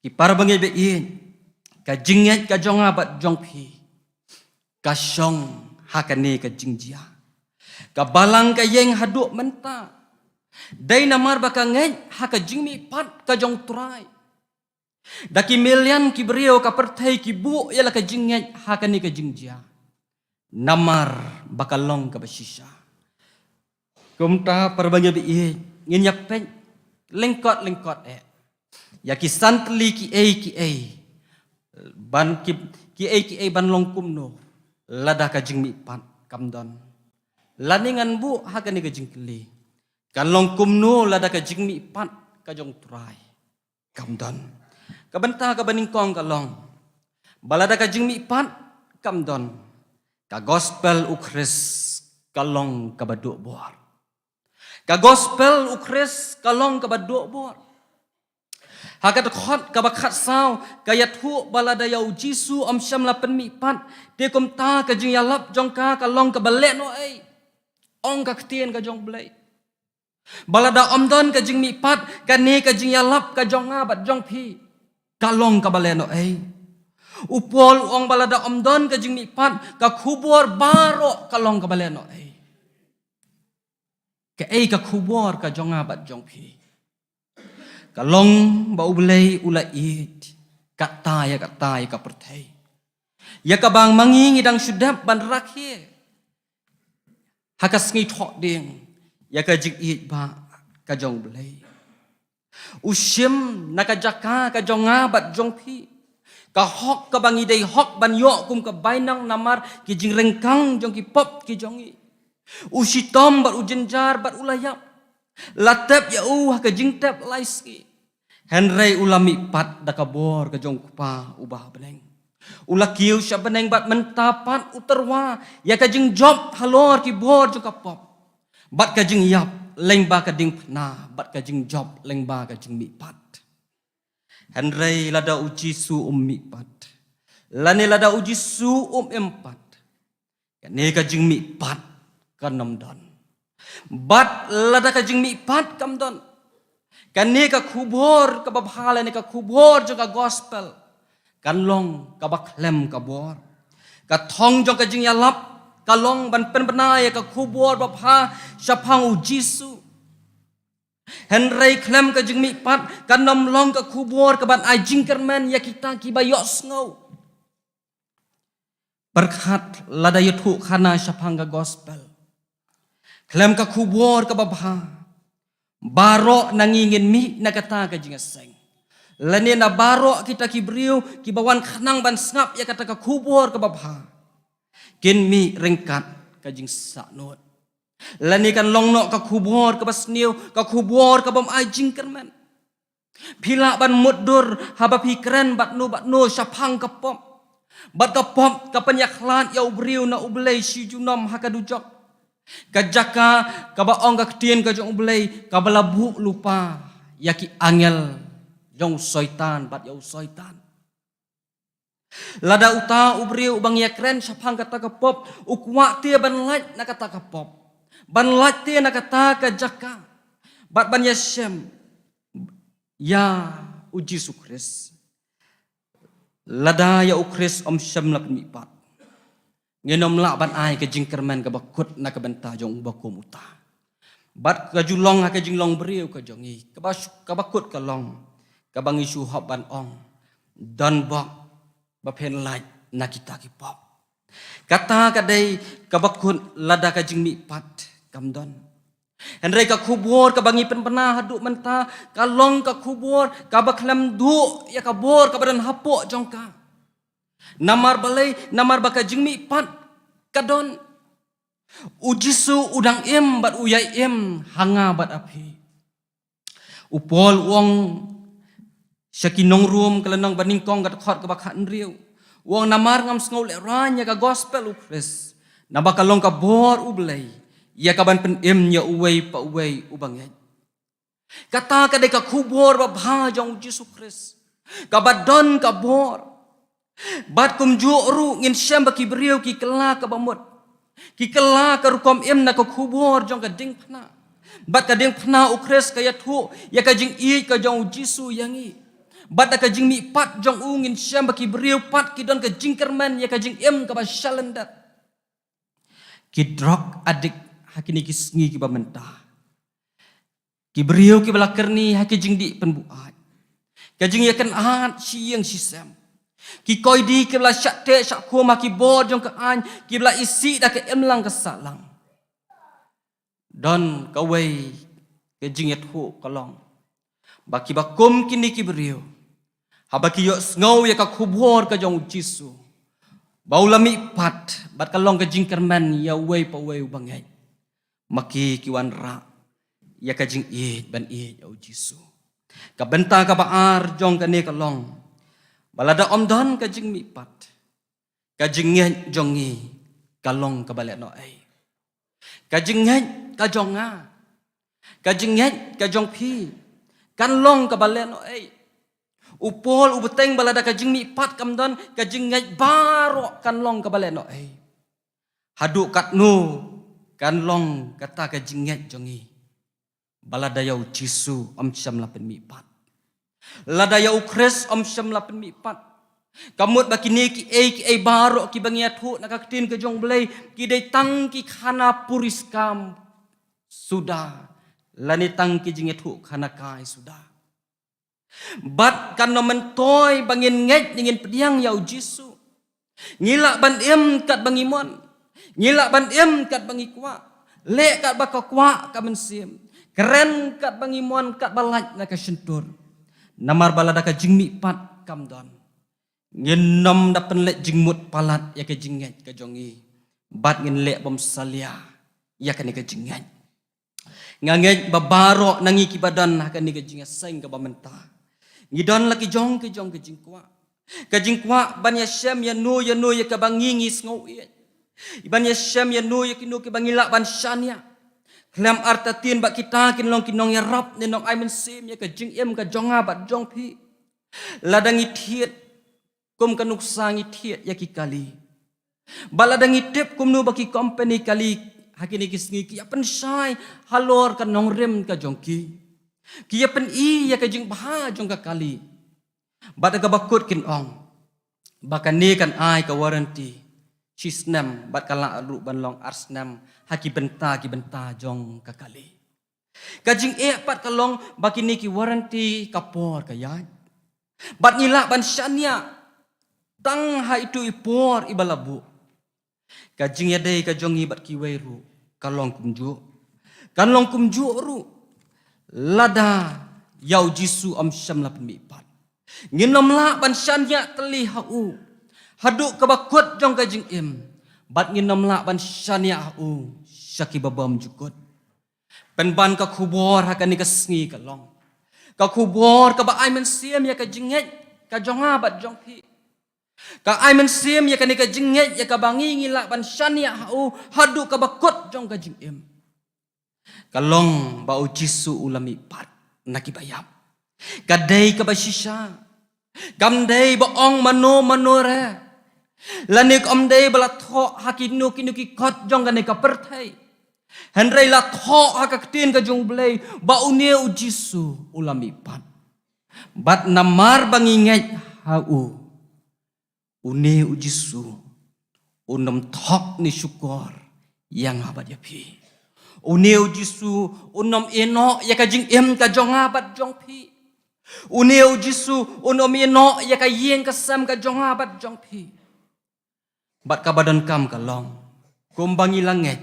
Ki para bangeit ba ïeit, ka jingngeit ka jong nga bad jong phi ka shong ha kane ka jingjia. Ka balang ka ïeng haduh mynta dei namar ba ka ngeit ha ka jingmihpat ka jong U Trai. Da ki million ki briew ka pyrthei ki buh ïa la ka jingngeit ha kane ka jingjia. Namar ba ka long kaba shisha. Kumta para bangeit ba ïeit, ngin ïa peit lyngkot lyngkot eh ïa ki san tylli kiei kiei ban ki, kiei kiei ban long kumno lada ka jingmihpat kam don. Lane ngan buh ha kane ka jingkylli, kan long kumno lada ka jingmihpat ka jong U Trai kam don? Ka bynta kaba nyngkong ka long ba lada ka jingmihpat kam don, ka gospel U Khrist ka long kaba duh bor. Ka gospel U Khrist ka long kaba duh bor. Ha ka dkhot kaba khatsaw, ka ïathuh ba lada ïa u Jisu ym shym la pynmihpat, te kumta ka jingïalap jong ka ka long kaba lehnohei. Ong ka ktien ka jong U Blei. Ba lada ym don ka jingmihpat, kane ka jingïalap ka jong nga bad jong phi ka long kaba lehnohei. U Paul u ong ba lada ym don ka jingmihpat, ka khubor baroh ka long kaba lehnohei. Kaei ka khubor ka jong nga bad jong phi? Ka long ba U Blei u la ïeit katta ïa katta ïa ka pyrthei, ïa kaba ma ngi ngi dang shu dep ban rakhe ha ka sngi thohdieng ïa ka jingïeit ba ka jong U Blei. U shim na ka jaka ka jong nga bad jong phi ka hok kaba ngi dei hok ban ïoh kum ka bainong namar ki jingryngkang jong ki pop ki jong ngi. U shitom bad u jynjar bad u la ïap. La tep ïa u ha ka jingtep lai sngi. Hynrei u la mihpat da ka bor ka jong U Kpa uba ha bneng. U la kiew sha bneng bad mynta pat u tyrwa ïa ka jingjop halor ki bor jong ka pop bad ka jingïap lyngba ka diengphna bad ka jingjop lyngba ka jingmihpat. Hynrei lada u Jisu um mihpat, lane lada u Jisu um im pat, kane ka jingmihpat kan ym don. Bad lada ka jingmihpat kam don, kane ka khubor kaba bha lane ka khubor jong ka gospel kan long kaba khlem ka bor. Ka thong jong ka jingïalap ka long ban pynbna ïa ka khubor babha shaphang u Jisu. Hynrei khlem ka jingmihpat kan ym long ka khubor kaban ai jingkyrmen ïa kita kiba ïohsngew. Pyrkhat lada ïathuh khana shaphang ka gospel. Khlem ka khubor kaba bha, baroh na ngi ngin mih na kata ka jingïaseng, lane na baroh kita ki briew kiba wan khnang ban sngap ïa kata ka khubor kaba bha, kin mih ryngkat ka jingsahnud. Lane kan long noh ka khubor kaba sniew, ka khubor kabym ai jingkyrmen. Phi lah ban mutdur haba phi kren bad no bad no shaphang ka pop. Bad ka pop ka pynïakhlad ïa u briew na U Blei shi junom ha ka dujok, ka jaka kaba ong ka ktien ka jong U Blei kaba la buh lypa ïa ki angel jong u Soitan bad ïa u Soitan. Lada uta u briew uba ngi ïakren shaphang kata ka pop u kwah te ban lait na kata ka pop, ban lait te na kata ka jaka, bad ban ïashem ïa u Jisu Khrist, lada ïa u Khrist ym shym la pynmihpat, ngin ym lah ban ai ka jingkyrmen kaba kut na ka bynta jong uba kum uta. Bad ka ju long ha ka jinglong briew ka jong ngi, kaba shu-, kaba kut ka long, kaba ngi shu hap ban ong, don bok ba phin lait na kita ki pop. Kata ka dei kaba kut lada ka jingmihpat kam don. Hynrei ka khubor kaba ngi pynbna haduh mynta ka long ka khubor kaba khlem duh ïa ka bor kaba don hapoh jong ka. Namar balei? Namar ba ka jingmihpat ka don. U Jisu u dang im bad u ïai im ha nga bad ha phi. U Paul u ong sha ki nong Rom ka lynnong ba nyngkong ka dkhot kaba khathynriew, u ong, namar ngam sngew lehraiñ ïa ka gospel u Khrist, naba ka long ka bor U Blei ïa kaban pynim ïa uwei pa uwei uba ngeit. Kata ka dei ka khubor babha jong u Jisu Khrist, kaba don ka bor. Bad kumjuh ruh ngin shem ba ki briew ki kylla kaba mut, ki kylla ka rukom im na ka khubor jong ka diengphna. Bad ka diengphna u Khrist ka ïathuh ïa ka jingïeit ka jong u Jisu ïa ngi. Bad da ka jingmihpat jong u ngin shem ba ki briew pat ki don ka jingkyrmen ïa ka jingim kaba shalyndet. Ki drug addict ha kine ki sngi kiba mynta, ki briew kiba la kyrni ha ki jingdih pynbuaid, ka jingïakynad shi ïing shi sem, ki koidi kiba la shah teh shah khum ha ki bor jong ka aiñ, kiba la isih da ka imlang ka sahlang. Don kawei ka jingïathuh ka long ba kiba kum kine ki briew, haba ki ïohsngew ïa ka khubor ka jong u Jisu ba u la mihpat bad ka long ka jingkyrmen ïa uwei pa uwei uba ngeit, ma ki ki wanrah ïa ka jingïeit ban ïeit ïa u Jisu. Ka bynta kaba ar jong kane ka long ba lada ym don ka jingmihpat, ka jingngeit jong ngi ka long kaba lehnohei. Ka jingngeit ka jong nga, ka jingngeit ka jong phi kan long kaba lehnohei. U Paul u bteng ba lada ka jingmihpat kam don, ka jingngeit baroh kan long kaba lehnohei. Haduh katno kan long kata ka jingngeit jong ngi ba lada ïa u Jisu ym shym la pynmihpat? Lada ïa u Khrist ym shym la pynmihpat, ka mut ba kine kiei kiei baroh kiba ngi ïathuh na ka ktien ka jong U Blei, ki dei tang ki khana puriskam suda, lane tang ki jingïathuh khana kai suda. Bad kan ym myntoi ba ngin ngeit ne ngin pdiang ïa u Jisu. Ngi lah ban im katba ngi mon. Ngi lah ban im katba ngi kwah. Leh katba ka kwah ka mynsiem. Kren katba ngi mon, katba lait na ka shyntur. Namar ba lada ka jingmihpat kam don, ngin ym da pynleit jingmut palat ïa ka jingngeit ka jong ngi. Bad ngin leh bymsalia ïa kane ka jingngeit. Nga ngeit ba baroh na ngi kiba don ha kane ka jingïaseng kaba mynta, ngi don la ki jong ki jong ka jingkwah. Ka jingkwah ban ïashem ïano ïano ïa kaba ngi ngi sngewieit. Ban ïashem ïano ïa kino kiba ngi lah ban shaniah. Khlem artatien ba kita kin long ki nongïarap ne nongai mynsiem ïa ka jingim ka jong nga bad jong phi. Lada ngi thied kum ka nuksa ngi thied ïa ki kali. Bad lada ngi tip kumno ba ki company kali ha kine ki sngi ki ïa pynshai halor ka nongrim ka jong ki. Ki ïa pyni ïa ka jingbha jong ka kali. Bad da kaba kut kin ong ba kane kan ai ka warranty shi snem bad ka lah ruh ban long ar snem ha ki bynta ki bynta jong ka kali. Ka jingeh pat ka long ba kine ki warranty ka por ka ïaid. Bad ngi lah ban shaniah tang ha itu i por iba la buh. Ka jingïadei ka jong ngi bad kiwei ruh ka long kumjuh. Kan long kumjuh ruh lada ïa u Jisu ym shym la pynmihpat. Ngin ym lah ban shaniah tylli ha u haduh kaba kut jong ka jingim. Bad ngin ym lah ban shaniah ha u sha kiba bym ju kut. Pynban ka khubor ha kane ka sngi ka long ka khubor kaba ai mynsiem ïa ka jingngeit ka jong nga bad jong phi. Ka ai mynsiem ïa kane ka jingngeit ïa kaba ngi ngi lah ban shaniah ha u haduh kaba kut jong ka jingim. Ka long ba u Jisu u la mihpat na kiba ïap. Ka dei kaba shisha. Kam dei ba ong mano mano re. Lane kam dei ba la thoh ha kino kino ki kot jong kane ka pyrthei. Hynrei la thoh ha ka ktien ka jong U Blei ba une u Jisu u la mihpat. Bad namar ba ngi ngeit ha u, une u Jisu un ym thok ne shukor ïa nga bad ïa phi. Une u Jisu un ym ïehnoh ïa ka jingim ka jong nga bad jong phi. Une u Jisu un ym ïehnoh ïa ka ïing ka sem ka jong nga bad jong phi. Bad kaba donkam ka long kumba ngi la ngeit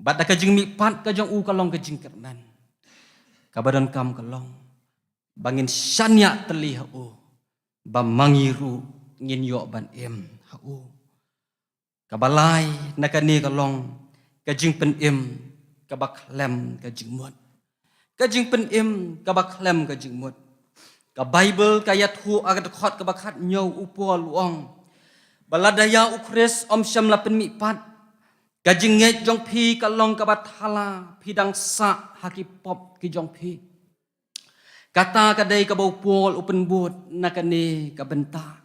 bad da ka jingmihpat ka jong u ka long ka jingkyrmen. Kaba donkam ka long ba ngin shaniah tylli ha u, ba ma ngi ruh ngin ïoh ban im ha u. Kaba lai na kane ka long ka jingpynim kaba khlem ka jingmut. Ka jingpynim kaba khlem ka jingmut. Ka Baibl ka ïathuh ha ka dkhot kaba khathynñiew u Paul u ong ba lada ïa u Khrist ym shym la pynmihpat, ka jingngeit jong phi ka long kaba thala, phi dang sah ha ki pop ki jong phi. Kata ka dei kaba u Paul u pynbud na kane ka bynta.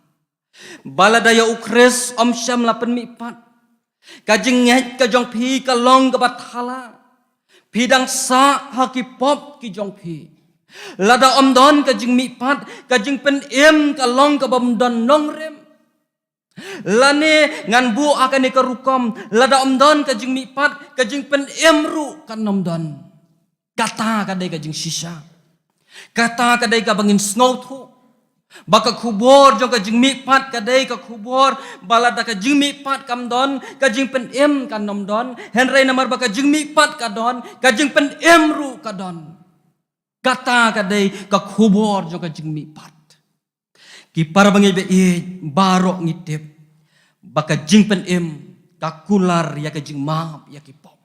Ba lada ïa u Khrist ym shym la pynmihpat, ka jingngeit ka jong phi ka long kaba thala, phi dang sah ha ki pop ki jong phi. Lada ym don ka jingmihpat, ka jingpynim ka long kaba ym don nongrim. Lane ngan buh ha kane ka rukom, lada ym don ka jingmihpat, ka jingpynim ruh kan ym don. Kata ka dei ka jingshisha. Kata ka dei kaba ngin sngewthuh ba ka khubor jong ka jingmihpat ka dei ka khubor ba lada ka jingmihpat kam don, ka jingpynim kan ym don. Hynrei namar ba ka jingmihpat ka don, ka jingpynim ruh ka don. Kata ka dei ka khubor jong ka jingmihpat. Ki para bangeit ba ïeit, baroh ngi tip ba ka jingpynim ka kular ïa ka jingmap ïa ki pop.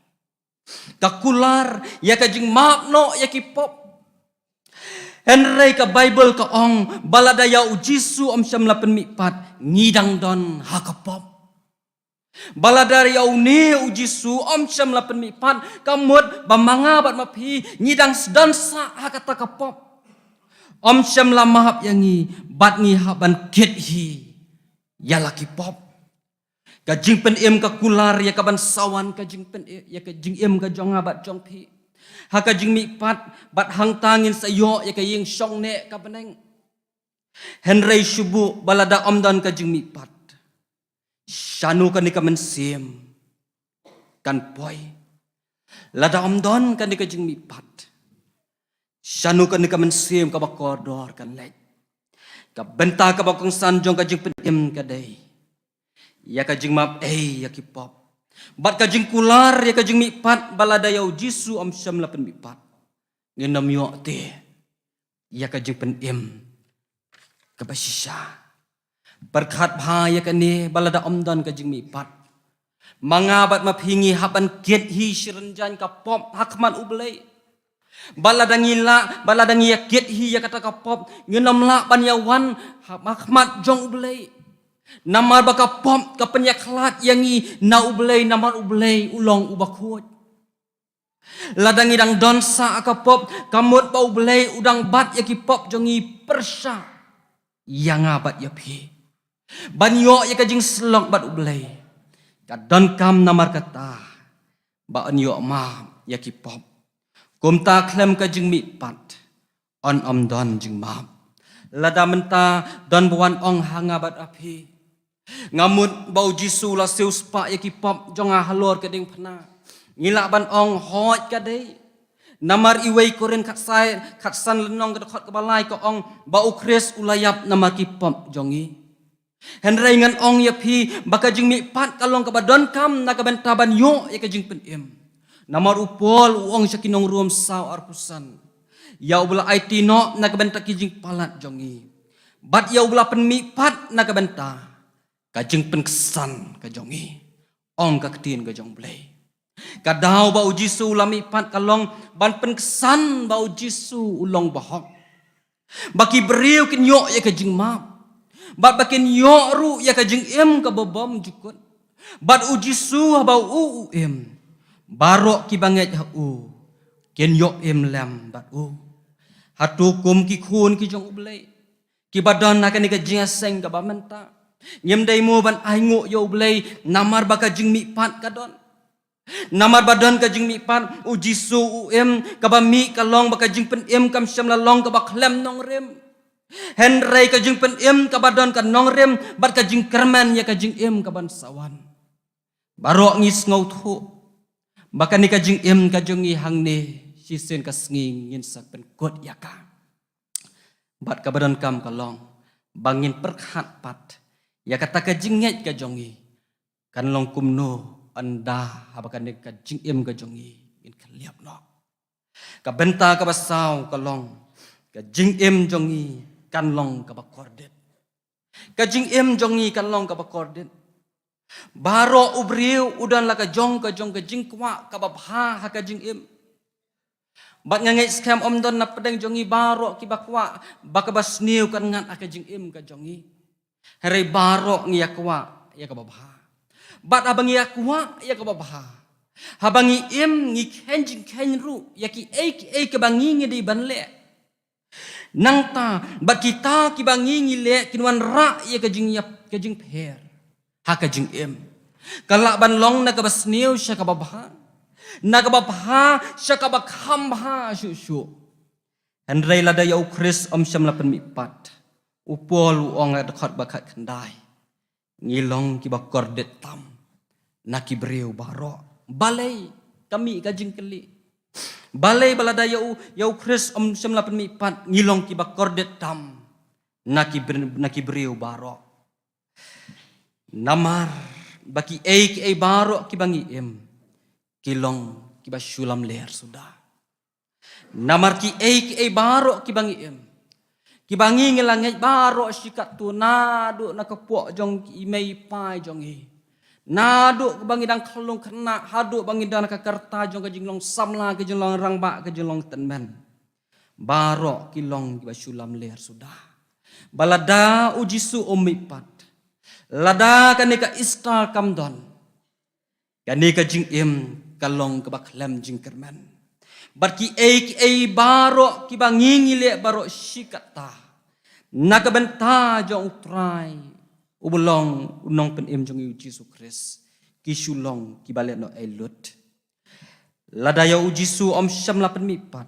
Ka kular ïa ka jingmap noh ïa ki pop. Hynrei ka Baibl ka ong ba lada ïa u Jisu ym shym la pynmihpat, ngi dang don ha ka pop. Ba lada ïa une u Jisu ym shym la pynmihpat, ka mut ba ma nga bad ma phi ngi dang sdang sah ha kata ka pop. Ym shym la map ïa ngi, bad ngi hap ban kit hi ïa la ki pop. Ka jingpynim ka kular ïa ka ban sa wan ka jingpynim, ïa ka jingim ka jong nga bad jong phi. Ha ka jingmihpat, bad hangta ngin sa ïoh ïa ka ïing shong neh ka bneng. Hynrei shu buh ba lada ym don ka jingmihpat, shano kane ka mynsiem kan poi? Lada ym don kane ka jingmihpat, shano kane ka mynsiem kaba kordor kan leit? Ka bynta kaba kongsan jong ka jingpynim ka dei ïa ka jingmap ei ïa ki pop, bad ka jingkular ïa ka jingmihpat ba lada ïa u Jisu ym shym la pynmihpat, ngin ym ïoh te ïa ka jingpynim kaba shisha. Pyrkhat bha ïa kane, ba lada ym don ka jingmihpat, ma nga bad ma phi ngi hap ban kit hi shi rynjang ka pop ha khmat U Blei. Ba lada ngi lah, ba lada ngi ïa kit hi ïa kata ka pop, ngin ym lah ban ïa wan ha, ha khmat jong U Blei. Namar ba ka pop ka pynïakhlad ïa ngi na U Blei, namar U Blei u long uba khuid. Lada ngi dang don sa ha ka pop, ka mut ba U Blei u dang bat ïa ki pop jong ngi pyrshah ïa nga bad ïa phi, ban ïoh ïa ka jingsyllok bad U Blei. Ka donkam namar kata ba yn ïoh map ïa ki pop. Kumta khlem ka jingmihpat, yn ym don jingmap. Lada mynta don ba wan ong ha nga bad ha phi, nga mut ba u Jisu u la siewspah ïa ki pop jong nga halor ka diengphna, ngi lah ban ong hooid ka dei. Namar iwei Korinth khatsan, khatsan lynnong ka dkhot kaba lai ka ong ba u Khrist u la ïap namar ki pop jong ngi. Hynrei ngan ong ïa phi ba ka jingmihpat ka long kaba donkam na ka bynta ban ïoh ïa ka jingpynim. Namar u Paul u ong sha ki nong Rom saw arphew san, ïa uba la aiti noh na ka bynta ki jingpalat jong ngi, bad ïa uba la pynmihpat na ka bynta ka jingpynksan ka jong ngi, ong ka ktien ka jong U Blei. Ka daw ba u Jisu u la mihpat ka long ban pynksan ba u Jisu u long bahok, ba ki briew kin ïoh ïa ka jingmap, bad ba kin ïoh ruh ïa ka jingim kaba bymjukut. Bad u Jisu haba u, u im, baroh kiba ngeit ha u kin ïoh im lem bad u. Hato kum ki khun ki jong U Blei kiba don ha kane ka jingïaseng kaba mynta, ngim dei mo ban ainguh ïa U Blei namar ba ka jingmihpat ka don? Namar ba don ka jingmihpat, u Jisu u im, kaba mih ka long ba ka jingpynim kam shym la long kaba khlem nongrim. Hynrei ka jingpynim kaba don ka nongrim, bad ka jingkyrmen ïa ka jingim kaban sa wan. Baroh ngi sngewthuh ba kane ka jingim ka jong ngi hangne shisien ka sngi ngin sa pynkut ïa ka. Bad kaba donkam ka long ba ngin pyrkhat pat ïa kata ka jingngeit ka jong ngi kan long kumno ynda haba kane ka jingim ka jong ngi ngin khlieh noh. Ka bynta kaba saw ka long, ka jingim jong ngi kan long kaba kordit. Ka jingim jong ngi kan long kaba kordit. Baroh u briew u don la ka jong ka jong ka jingkwah kaba bha ha ka jingim. Bad nga ngeit skhem ym don na pdeng jong ngi baroh kiba kwah ba kaba sniew kan ngat ha ka jingim ka jong ngi. Hynrei baroh ngi ïa kwah ïa kaba bha. Bad haba ngi ïa kwah ïa kaba bha, haba ngi im ngi kheiñ jingkheiñ ruh ïa kiei kiei kiba ngi ngi dei ban leh. Nangta bad kita kiba ngi ngi leh kin wanrah ïa ka jingïap, ka jingpher ha ka jingim. Ka lah ban long na kaba sniew sha kaba bha, na kaba bha sha kaba kham bha shuh shuh. Hynrei lada ïa u Khrist ym shym la pynmihpat, u Paul u ong ha dkhot ba khatkhyndai, ngi long kiba kordit tam na ki briew baroh. Balei? Ka mih ka jingkylli. Balei ba lada ïa u, ïa u Khrist ym shym la pynmihpat ngi long kiba kordit tam na ki br-, na ki briew baroh? Namar ba kiei kiei baroh kiba ngi im ki long kiba shu lamler suda. Namar kiei kiei baroh kiba ngi im, kiba ngi ngi la ngeit baroh shi katto, naduh na ka poh jong i mei i pa jong ngi, naduh ba ngi dang khyllung khynnah haduh ba ngi don ha ka rta jong ka jinglong samla, ka jinglong rangbah, ka jinglong tymmen, baroh ki long kiba shu lamler suda. Ba lada u Jisu um mihpat, lada kane ka Easter kam don, kane ka jingim ka long kaba khlem jingkyrmen. Bad ki ei ki ei baroh kiba ngi ngi leh baroh shi katta, na ka bynta jong U Trai, uba long u nongpynim jong ngi U Jisu Khrist, ki shu long kiba leh noh ei lut. Lada ïa U Jisu um shym la pynmihpat,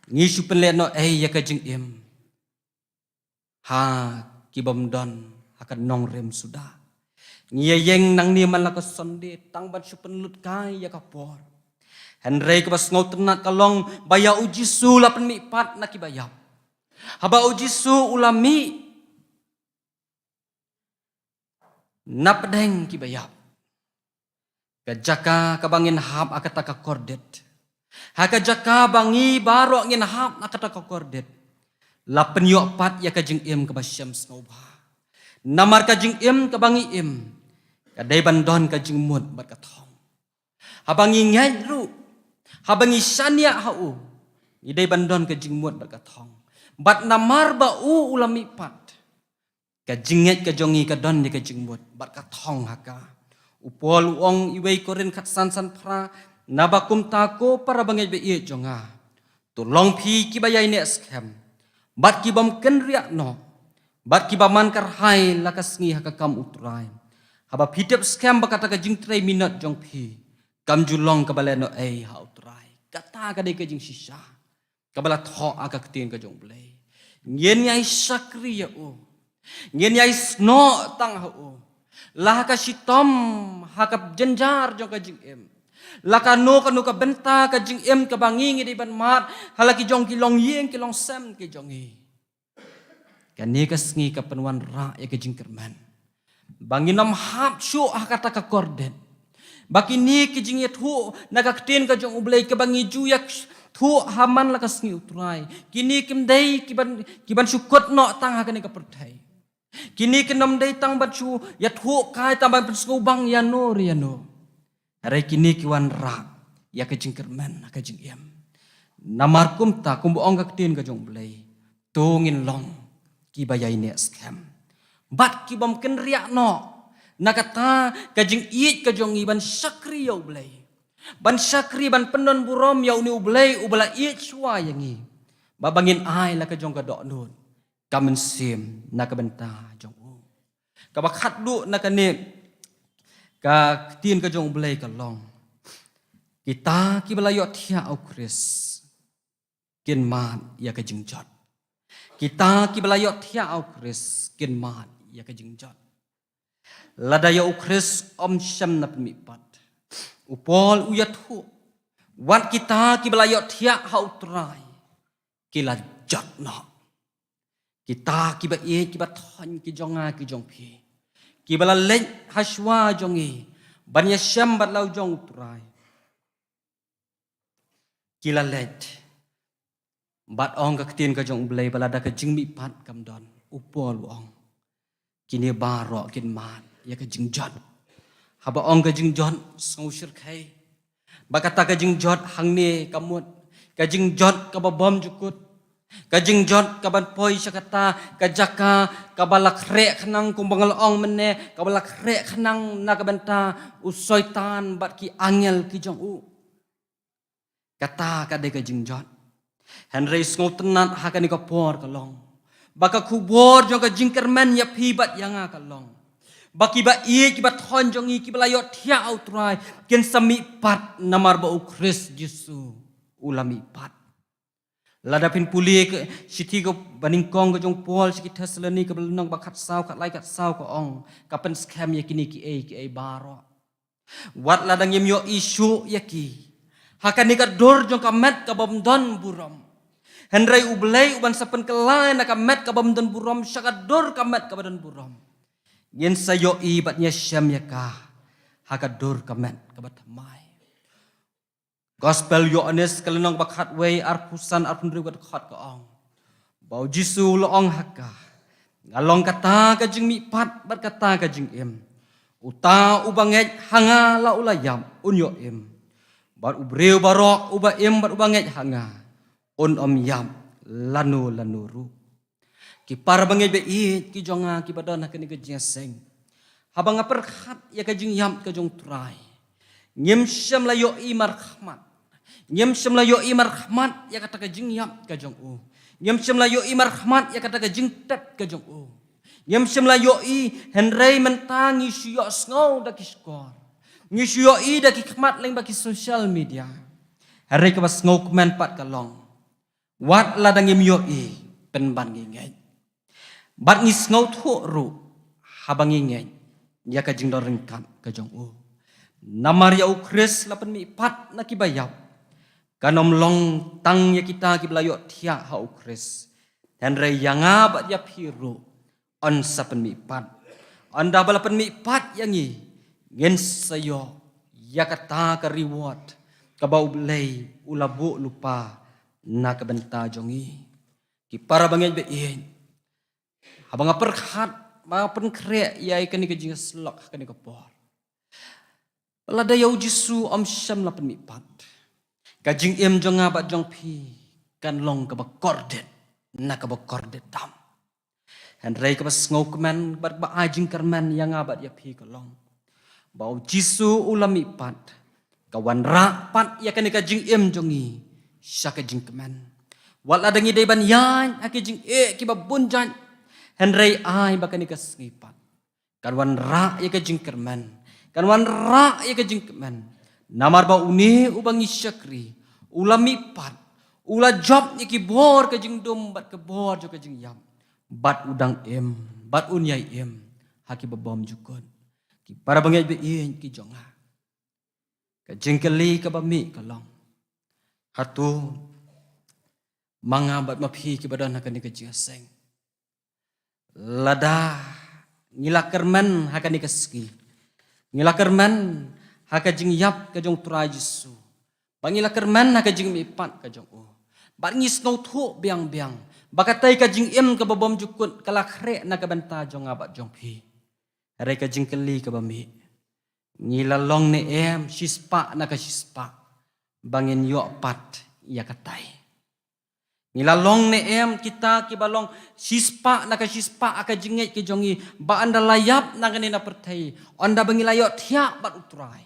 ngi shu pynleh noh ei ïa ka jingim ha ki bym don ha ka nongrim suda. Ngi ïa ïeng nangne man la ka Sunday tang ban shu pynlut kai ïa ka por. Hynrei kaba sngewtynnat ka long ba ïa U Jisu la pynmihpat na kiba ïap. Haba U Jisu u la mih na pdeng kiba ïap, ka jaka kaba ngin hap ha kata ka kordit, ha ka jaka ba ngi baroh ngin hap ha kata ka kordit, la pynïoh pat ïa ka jingim kaba shem sngewbha. Namar ka jingim kaba ngi im ka dei ban don ka jingmut bad ka thong. Haba ngi ngeit ruh, haba ngi shaniah ha u, ngi dei ban don ka jingmut bad ka thong. Bad namar ba u u la mihpat, ka jingngeit ka jong ngi ka don ïa ka jingmut bad ka thong ha ka. U Paul u ong, iwei Korinth khatsan, sanpra, naba kumta ko para bangeit ba ïeit jong nga, to long phi kiba ïaineh skhem bad ki bym kynriah noh bad kiba man kyrhai la ka sngi ha ka kam U Trai. Haba phi tip skhem ba kata ka jingtrei minot jong phi kam ju long kaba leh noh ei ha U Trai. Kata ka dei ka jingshisha kaba la thoh ha ka ktien ka jong U Blei. Ngin ïai shakri ïa u, ngin ïai snoh tang ha u, la ha ka shitom, ha ka jynjar jong ka jingim, la kano kano ka bynta ka jingim kaba ngi ngi dei ban mad ha la ki jong ki longïing ki longsem ki jong ngi. Kane ka sngi ka pynwanrah ïa ka jingkyrmen ba ngin ym hap shuh ha kata ka kordit, ba kine ki jingïathuh na ka ktien ka jong U Blei kaba ngi ju ïathuh ha man la ka sngi U Trai, kine kim dei kiban, kiban shu kut noh tang ha kane ka pyrthei. Kine kin ym dei tang ban shu ïathuh kai tang ban pynsngewbang ïano re ïano. Hynrei kine ki wanrah ïa ka jingkyrmen ha ka jingim. Namar kumta, kumba ong ka ktien ka jong U Blei, to ngin long kiba ïaineh skhem bad ki bym kynriah noh na kata ka jingïeit ka jong ngi ban shakri ïa U Blei, ban shakri ban pyndon burom ïa une U Blei uba la ïeit shuwa ïa ngi, ba ba ngin ai la ka jong ka dohnud ka mynsiem na ka bynta jong u. Kaba khatduh na kane ka ktien ka jong U Blei ka long, kita kiba la ïohthiah ha U Khrist kin mad ïa ka jingjot. Kita kiba la ïohthiah ha U Khrist kin mad ïa ka jingjot. Lada ïa U Khrist um shym la pynmihpat, u Paul u ïathuh, wat kita kiba la ïohthiah ha U Trai ki la jot noh. Kita kiba ïeit kiba thoiñ ki jong nga ki jong phi, kiba la leit ha shuwa jong ngi ban ïashem bad la u jong U Trai, ki la leit. Bad ong ka ktien ka jong U Blei ba lada ka jingmihpat kam don, u Paul u ong, kine baroh kin mad ïa ka jingjot. Haba ong ka jingjot, sngew shyrkhei ba kata ka jingjot hangne ka mut ka jingjot kaba bymjukut, ka jingjot kaban poi sha kata ka jaka kaba la khreh khnang, kumba nga la ong mynne, kaba la khreh khnang na ka bynta u Soitan bad ki angel ki jong u. Kata ka dei ka jingjot. Hynrei sngewtynnat ha kane ka por ka long ba ka khubor jong ka jingkyrmen ïa phi bad ïa nga ka long ba kiba ïeit kiba thoiñ jong ngi kiba la ïohthiah ha U Trai kin sa mihpat namar ba U Khrist Jisu u la mihpat. Lada phin pule ka shithi kaba nyngkong ka jong u Paul sha ki Thessaloni kaba lynnong ba khatsaw, khatlai khatsaw, ka ong, ka pynskhem ïa kine kiei kiei baroh. Wat lada ngim ïohi shuh ïa ki ha kane ka dur jong ka met kabym don burom, hynrei U Blei uban sa pynkylla na ka met kabym don burom sha ka dur ka met kaba don burom, ngin sa ïohi bad ngin ïashem ïa ka ha ka dur ka met kaba thymmai. Gospel Ïoannis ka lynnong ba khatwei, arphew san, arphew hynriew ka dkhot ka ong ba U Jisu u la ong ha ka, nga long kata ka jingmihpat bad kata ka jingim. Uta uba ngeit ha nga, la u la ïap, un ïoh im. Bad u briew baroh uba im bad uba ngeit ha nga, un ym ïap lano lano ruh. Ki para bangeit ba ïeit ki jong nga kiba don ha kane ka jingïaseng, haba nga pyrkhat ïa ka jingïap ka jong U Trai, ngim shym la ïohi markhmat, Ngim shym la ïohi markhmat ïa kata ka jingïap ka jong u. Ngim shym la ïohi markhmat ïa kata ka jingtep ka jong u. Ngim shym la ïohi, hynrei mynta ngi shu ïohsngew da ki shkor. Ngi shu ïohi da ki khmat lyngba ki social media. Hynrei kaba sngewkmen pat ka long, wat lada ngim ïohi, pynban ngi ngeit. Bad ngi sngewthuh ruh haba ngi ngeit ïa ka jingdon ryngkat ka jong u. Namar ïa u Khrist la pynmihpat na kiba ïap. Kan ym long tang ïa kita kiba la ïohthiah ha u Khrist, hynrei ïa nga bad ïa phi ruh yn sa pynmihpat. Ynda ba la pynmihpat ïa ngi, ngin sa ïoh ïa kata ka reward kaba U Blei u la buh lypa na ka bynta jong ngi. Ki para bangeit ba ïeit, haba nga pyrkhat, ba nga pynkhreh ïa kane ka jingïasyllok ha kane ka por, lada ïa u Jisu ym shym la pynmihpat, ka jingim jong nga bad jong phi kan long kaba kordit na kaba kordit tam. Hynrei kaba sngewkmen bad ba ai jingkyrmen ïa nga bad ïa phi ka long, ba u Jisu u la mihpat, ka wanrah pat ïa kane ka jingim jong ngi sha ka jingkmen. Wat lada ngi dei ban ïaid ha ki jingeh kiba bun jait, hynrei ai ba kane ka sngi pat kan wanrah ïa ka jingkyrmen, kan wanrah ïa ka jingkmen. Namar ba une uba ngi shakri, u la mihpat, u la jop ïa ki bor ka jingdum bad ka bor jong ka jingïap, bad u dang im, bad un ïai im ha kiba bymjukut. Ki para bangeit ba ïeit ki jong nga, ka jingkylli kaba mih ka long, hato ma nga bad ma phi kiba don ha kane ka jingïaseng, lada ngi la kyrmen ha kane ka sngi, ngi la kyrmen ha ka jingïap ka jong u Trai Jisu, ba ngi la kyrmen ha ka jingmihpat ka jong u, bad ngi sngewthuh biang biang ba katei ka jingim kaba bymjukut ka la khreh na ka bynta jong nga bad jong phi, hynrei ka jingkylli kaba mih, ngi la long ne em shispah na ka shispah ba ngin ïoh pat ïa katei? Ngi la long ne em kita kiba long shispah na ka shispah ha ka jingngeit ka jong ngi, ba ynda la ïap na kane na pyrthei, ynda ba ngi la ïohthiah bad u Trai,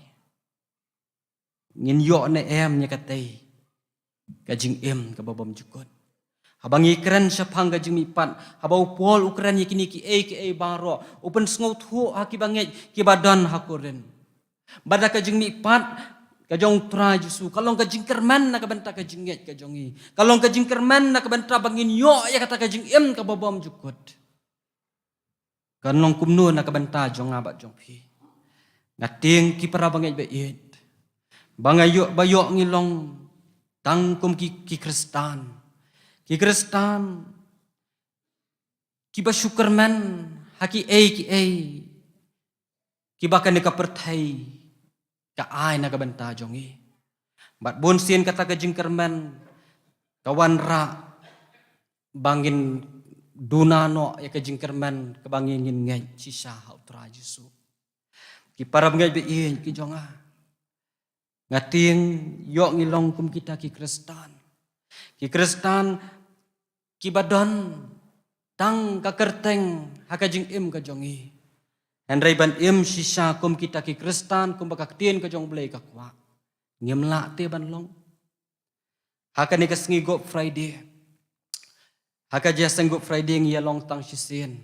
ngin ïoh ne em ïa katei ka jingim kaba bymjukut? Haba ngi kren shaphang ka jingmihpat, haba u Paul u kren ïa kine kiei kiei baroh, u pynsngewthuh ha kiba ngeit kiba don ha Korinth, ba da ka jingmihpat ka jong u Trai Jisu ka long ka jingkyrmen na ka bynta ka jingngeit ka jong ngi, ka long ka jingkyrmen na ka bynta ba ngin ïoh ïa kata ka jingim kaba bymjukut. Kan long kumno na ka bynta jong nga bad jong phi? Nga tieng ki para bangeit ba ïeit, ba nga ïoh, ba ïoh ngi long tang kum ki, ki Khristan, ki Khristan kiba shu kyrmen ha kiei kiei kiba kane ka pyrthei ka ai na ka bynta jong ngi. Bad bun sien kata ka jingkyrmen ka wanrah ba ngin duna noh ïa ka jingkyrmen kaba ngin, ngin ngeit shisha ha u Trai Jisu. Ki para bangeit ba ïeit ki jong nga, nga tieng ïoh ngi long kum kita ki Khristan, ki Khristan kiba don tang ka kyrteng ha ka jingim ka jong ngi, hynrei ban im shisha kum kita ki Khristan kumba ka ktien ka jong u Blei ka kwah, ngim lah te ban long. Ha kane ka sngi Good Friday, ha ka jingïaseng Good Friday ngi ïa long tang shisien,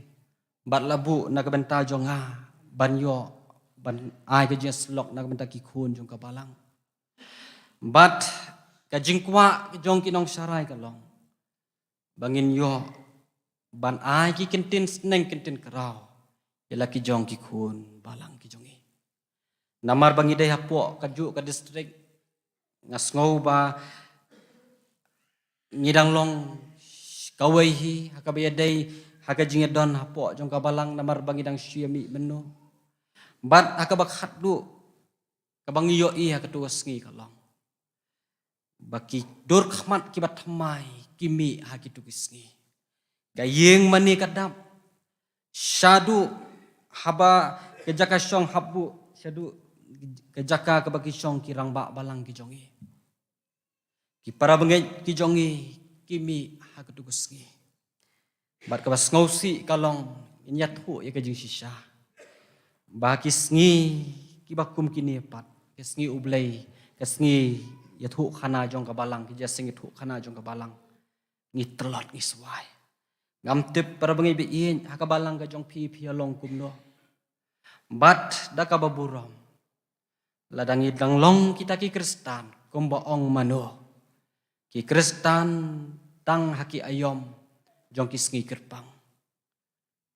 bad la buh na ka bynta jong nga ban ïoh, ban ai ka jingïasyllok na ka bynta ki khun jong ka balang. Bad ka jingkwah jong ki nongsharai ka long ba ngin ïoh ban ai ki kyntien sneng kyntien kraw ïa la ki jong ki khun balang ki jong ngi. Namar ba ngi dei hapoh kajuh ka district, nga sngew ba ngi dang long kawei hi ha kaba ïadei ha ka jingïadon hapoh jong ka balang, namar ba ngi dang shu ïamih mynno. Bad ha kaba khatduh kaba ngi ïohi ha kato ka sngi ka long ba ki dur khmat kiba thymmai ki mih ha kito ki sngi. Ka ïing mane ka dap, shaduh haba ka jaka shong hap buh, shaduh ka jaka kaba ki shong ki rangbah balang ki jong ngi. Ki para bangeit ki jong ngi ki mih ha kato ka sngi. Bad kaba sngewsih ka long, ngin ïathuh ïa ka jingshisha ba ki sngi kiba kum kine pat, ka sngi U Blei, ka sngi ïathuhkhana jong ka balang, ki jingïaseng ïathuhkhana jong ka balang, ngi tlot ngi swai. Ngam tip para bangeit ba ïeit, ha ka balang ka jong phi phi ïa long kumno. Bad da kaba burom, lada ngi dang long kita ki Khristan, kumba ong mano, ki Khristan tang ha ki aïom jong ki sngi kyrpang.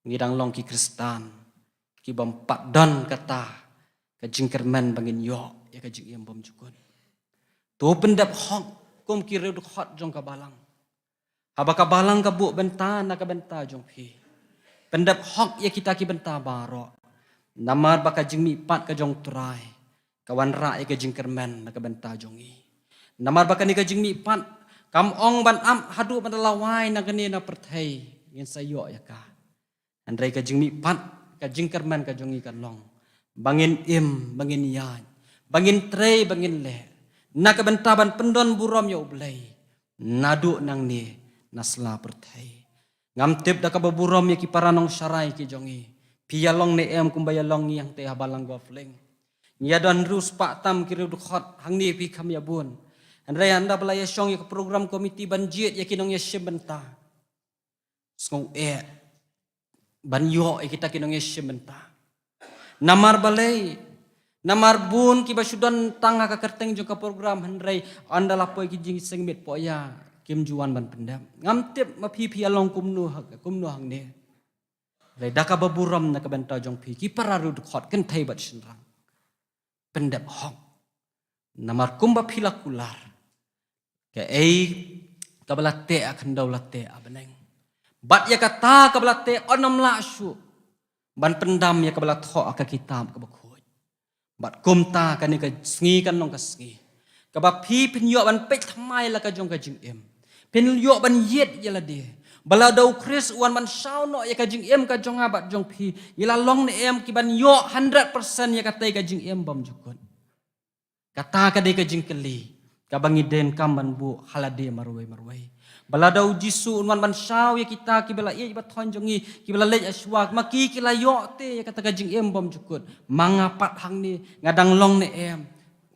Ngi dang long ki Khristan ki bym pat don kata ka jingkyrmen ba ngin ïoh ïa ka jingim bymjukut. To pyndep hok kum ki riewdkhot jong ka balang. Haba ka balang ka buh bynta na ka bynta jong phi, pyndep hok ïa kita ki bynta baroh. Namar ba ka jingmihpat ka jong U Trai ka wanrah ïa ka jingkyrmen na ka bynta jong ngi. Namar ba kane ka jingmihpat kam ong ban ap haduh ban da lawai na kane na pyrthei ngin sa ïoh ïa ka. Hynrei ka jingmihpat, ka jingkyrmen ka jong ngi kan long ba ngin im, ba ngin ïaid, ba ngin trei, ba ngin leh na ka bynta ban pyndon burom ïa U Blei naduh nangne na sla pyrthei. Ngam tip da kaba burom ïa ki para nongsharai ki jong ngi, phi ïa long ne em kumba ïa long ngi hangtei ha balang Golf Link. Ngi ïa don hynriew spah tam ki riewdkhot, hangne phi kham ïa bun. Hynrei ynda ba la ïa shong ïa ka program committee ban jied ïa ki nongïashim bynta, sngew eh ban ïoh ïa kita ki nongïashim bynta. Namar balei? Namar bun kiba shu don tang ha ka kyrteng jong ka program, hynrei ynda la poi ki jingseng miet poh ïa kim ju wan ban pyndep. Ngam tip ma phi phi ïa long kumno ha, kumno hangne. Hynrei da kaba burom na ka bynta jong phi, ki para riewdkhot kynthei bad shynrang, pyndep hok. Namar kumba phi la kular, kaei kaba la teh ha khyndew la teh ha bneng. Bad ïa kata kaba la teh yn ym lah shuh ban pyndam ïa kaba la thoh ha ka kitab kaba khuid. Bad kumta kane ka sngi kan long ka sngi kaba phi phin ïoh ban peit thymmai la ka jong ka jingim. Phin ïoh ban ïit ïa lade ba lada U Khrist u wan ban shaw noh ïa ka jingim ka jong nga bad jong phi, ngi la long ne em ki ban ïoh hundred percent ïa katei ka jingim bymjukut. Kata ka dei ka jingkylli kaba ngi donkam ban buh ha lade marwei marwei. Ba lada U Jisu un wan ban shaw ïa kita kiba la ïeit ba thon jong ngi, kiba la leit shuwa, ma ki ki la ïoh te ïa kata ka jingim bymjukut, ma nga pat hangne nga dang long ne em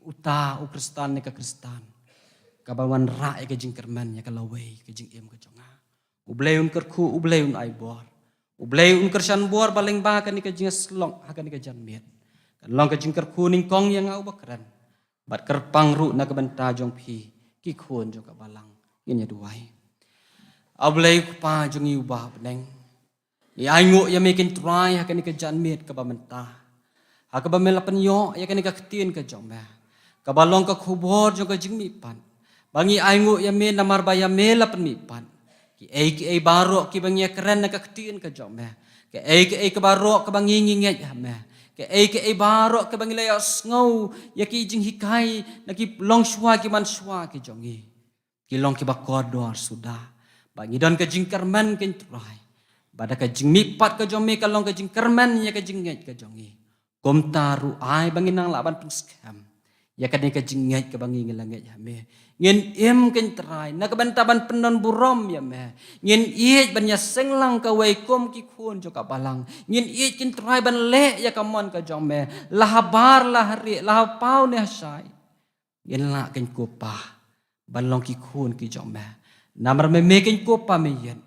uta u Khristan ne ka Khristan kaba wanrah ïa ka jingkyrmen ïa ka lawei ka jingim ka jong nga? U Blei un kyrkhu, U Blei un ai bor. U Blei un kyrshan bor ba lyngba kane ka jingïasyllok ha kane ka janmiet, kan long ka jingkyrkhu nyngkong ïa nga uba kren bad kyrpang ruh na ka bynta jong phi ki khun jong ka balang. Ngin ïa duwai. A Blei Kpa jong ngi uba ha bneng, ngi ainguh ïa me Kynrad Trai ha kane ka janmiet kaba mynta, ha kaba me la pynïoh ïa kane ka ktien ka jong me kaba long ka khubor jong ka jingmihpat. Ba ngi ainguh ïa me namar ba ïa me la pynmihpat kiei kiei baroh kiba ngi ïa kren na ka ktien ka jong me, kiei kiei baroh kaba ngi ngi ngeit ha me, kiei kiei baroh kaba ngi la ïohsngew ïa ki jinghikai na ki longshuwa ki manshuwa ki jong ngi, ki long kiba kordor suda. Ba ngi don ka jingkyrmen Kynrad Trai ba da ka jingmihpat ka jong me ka long ka jingkyrmen ïa ka jingngeit ka jong ngi. Kumta ruh ai ba ngin nang lah ban pynskhem ïa kane ka jingngeit kaba ngi ngi la ngeit ha me. Ngin im Kynrad Trai na ka bynta ban pyndon burom ïa me. Ngin ïeit ban ïaseng lang kawei kum ki khun jong ka balang. Ngin ïeit Kynrad Trai ban leh ïa ka mon ka jong me, la habar la harieh, la hapaw ne hashai. Ngin lah Kynrad Kpa ban long ki khun ki jong me. Namar me, me Kynrad Kpa me ïeit,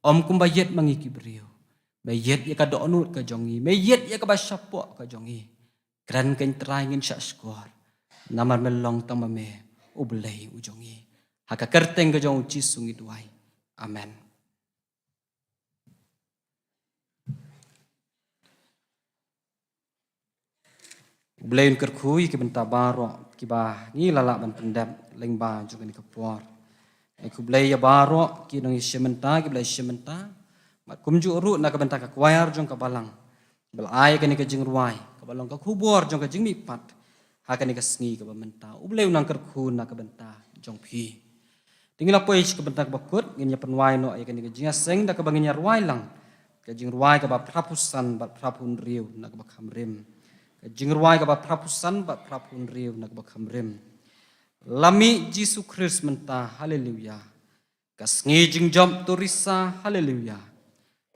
ym kumba ïeit ma ngi ki briew. Me ïeit ïa ka dohnud ka jong ngi, me ïeit ïa kaba shapoh ka jong ngi. Kren Kynrad Trai ngin shah shkor namar me long tang ma me U Blei u jong ngi. Ha ka kyrteng ka jong U Jisu ngi duwai. Amen. U Blei un kyrkhu ïa ki bynta baroh kiba ngi la lah ban pyndep lyngba jong kane ka por. Ai khublei ïa baroh ki nongïashim bynta kiba la shim bynta. Bad kumjuh ruh na ka bynta ka choir jong ka balang ba la ai kane ka jingrwai kaba long ka khubor jong ka jingmihpat ha kane ka sngi kaba mynta. U Blei un nang kyrkhu na ka bynta jong phi. Te ngin ïa poi sha ka bynta kaba kut, ngin ïa pynwai noh ïa kane ka jingïaseng da kaba ngin ïa rwai lang ka jingrwai kaba phraphew san bad phraphew hynriew na kaba kham rim. Ka jingrwai kaba phraphew san bad phraphew hynriew na kaba kham rim. La mih Jisu Khrist mynta, haleluya. Ka sngi jingjop to risa, haleluya.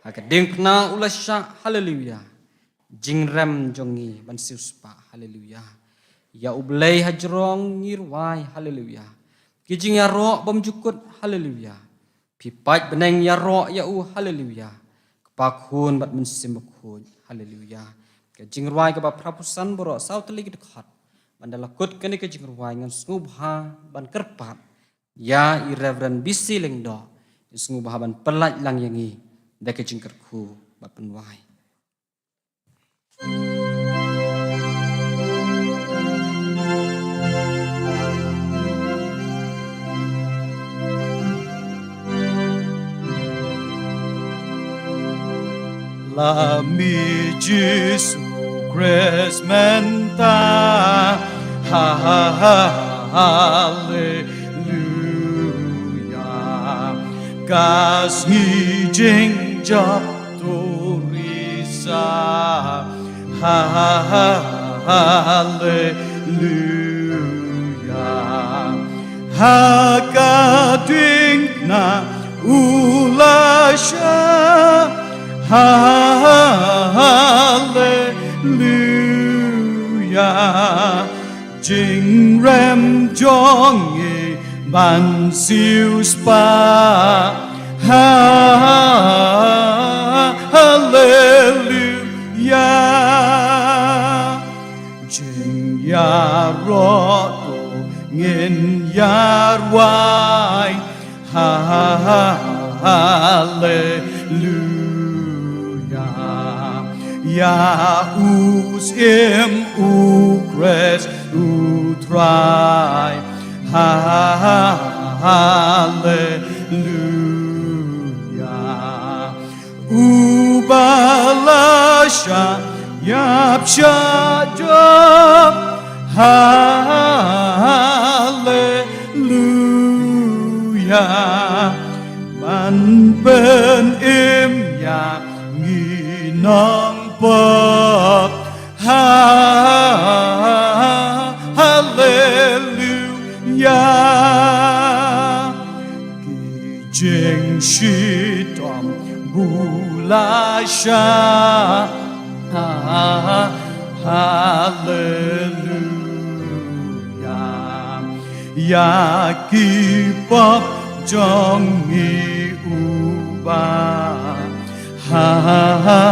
Ha ka diengphna u la shah, haleluya. Jingrem jong ngi ban siewspah, haleluya. Ïa U Blei hajrong ngi rwai, haleluya. Ki jingïaroh bymjukut, haleluya. Phi pait bneng ïaroh ïa u, haleluya. Kpa, Khun bad Mynsiem Bakhuid, haleluya. Ka jingrwai kaba phra phew san, baroh saw tylli ki dkhot. Ban da la kut kane ka jingrwai ngan sngewbha ban kyrpad ïa i Reverend B C Lyngdoh, i sngewbha ban pyllait lang ïa ngi da ka jingkyrkhu bad pynwai. Lami Jisu Khrist mynta. Ha, ha, ha, haleluya. Ka sngi jingjop turisa. Ha, ha, ha, haleluya. Ha ka diengphna u la shah. Ha, ha, ha, haleluya. Jingrem jong ngi ban siewspah. Ha, ha, ha, haleluya. Jingïaroh to ngin ïarwai. Ha, ha, ha, haleluya. Ïa u Syiem u Khrist u Trai. Ha, ha, ha, haleluya. Uba la shah ïap shah jop. Haleluya. Ban pynim ïa ngi nongpop. Ha, haleluya. Ki jingshitom bun la shah. Ha, haleluya. Ïa ki pop jong ngi Uba. Ha, ha,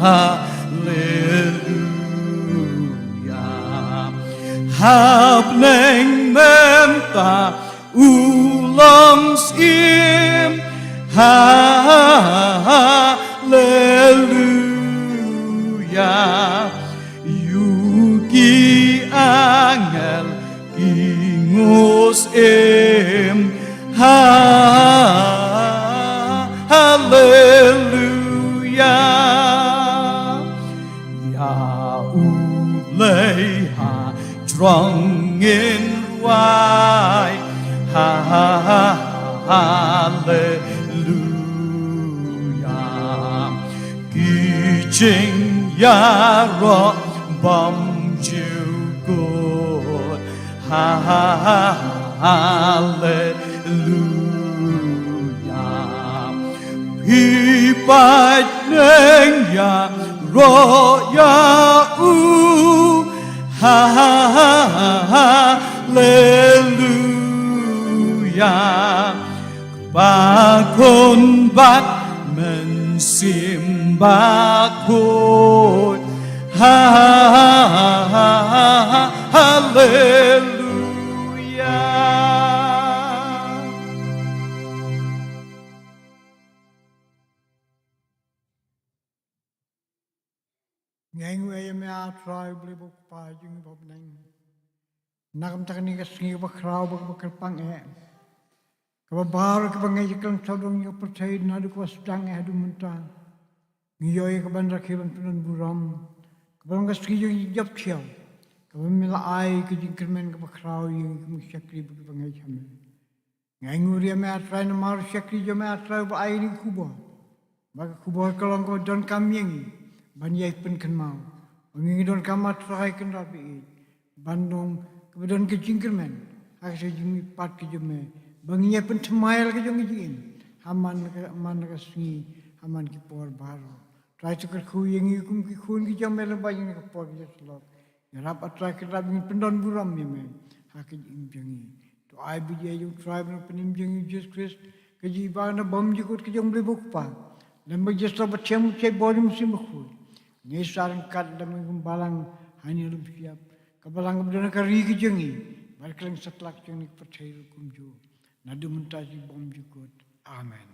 haleluya. Ha bneng mynta u long Syiem. Ha, haleluya. Ïa ki angel ki ngeit Syiem. Ha, haleluya. Ïa U Blei hajrong ngin rwai. Ha, ha, ha, haleluya. Ki jingïaroh bymjukut. Ha, ha, ha, haleluya. Phi pait bneng ïaroh ïa u. Ha, ha, ha, haleluya. Kpa, Khun bad Mynsiem Bakhuid. Ha, ha, ha, haleluya. Ngi ainguh ïa me, A Trai U Blei ba u Kpa jong ngi ba ha bneng. Na ka bynta kane ka sngi kaba khraw bad kaba kyrpang eh, kaba baroh kiba ngeit ïa ka long sawdong ïa ka pyrthei naduh kaba sdang eh haduh mynta. Ngi ïohi ïa ka ban rakhe ban pyndonburom, kaba long ka sngi jong ka jingïap khiaw, kaba me la ai ka jingkyrmen kaba khraw ïa ngi kum ki shakri bad kiba ngeit ha me. Ngi ainguh ïa me, A Trai, namar u shakri jong me, A Trai, uba ai ïa ngi ka khubor. Ba ka khubor ka long kaba donkam ïa ngi ban ïai pynkynmaw. Ba ngi ngi donkam, A Trai, kynrad ba ïeit, ban long kaba don ka jingkyrmen ha ka jingmihpat ka jong me, ba ngin ïai pynthymmai ïa la ka jong ka jingim ha man ka, man la ka sngi, ha man ki por baroh. Trai, to kyrkhu ïa ngi kum ki khun ki jong me lyngba ïa kane ka por ka jingïasyllok. Ïarap, A Trai, kynrad ba ngin pyndon burom ïa me ha ka jingim jong ngi. To ai ba jingïaid jong U Trai bad U Nongpynim jong ngi Jisu Khrist, ka jinghikai na bymjukut ka jong U Blei U Kpa, lem bad ka jingstad bad ka jingïaid bor jong U Mynsiem Bakhuid, ngin sa ryngkat lem bad ka balang ha ïing lum shyiap, ka balang kaba don ha ka ri ka jong ngi bad kylleng satlak jong kane ka pyrthei ruh kumjuh, naduh mynta shi bymjukut. Amen.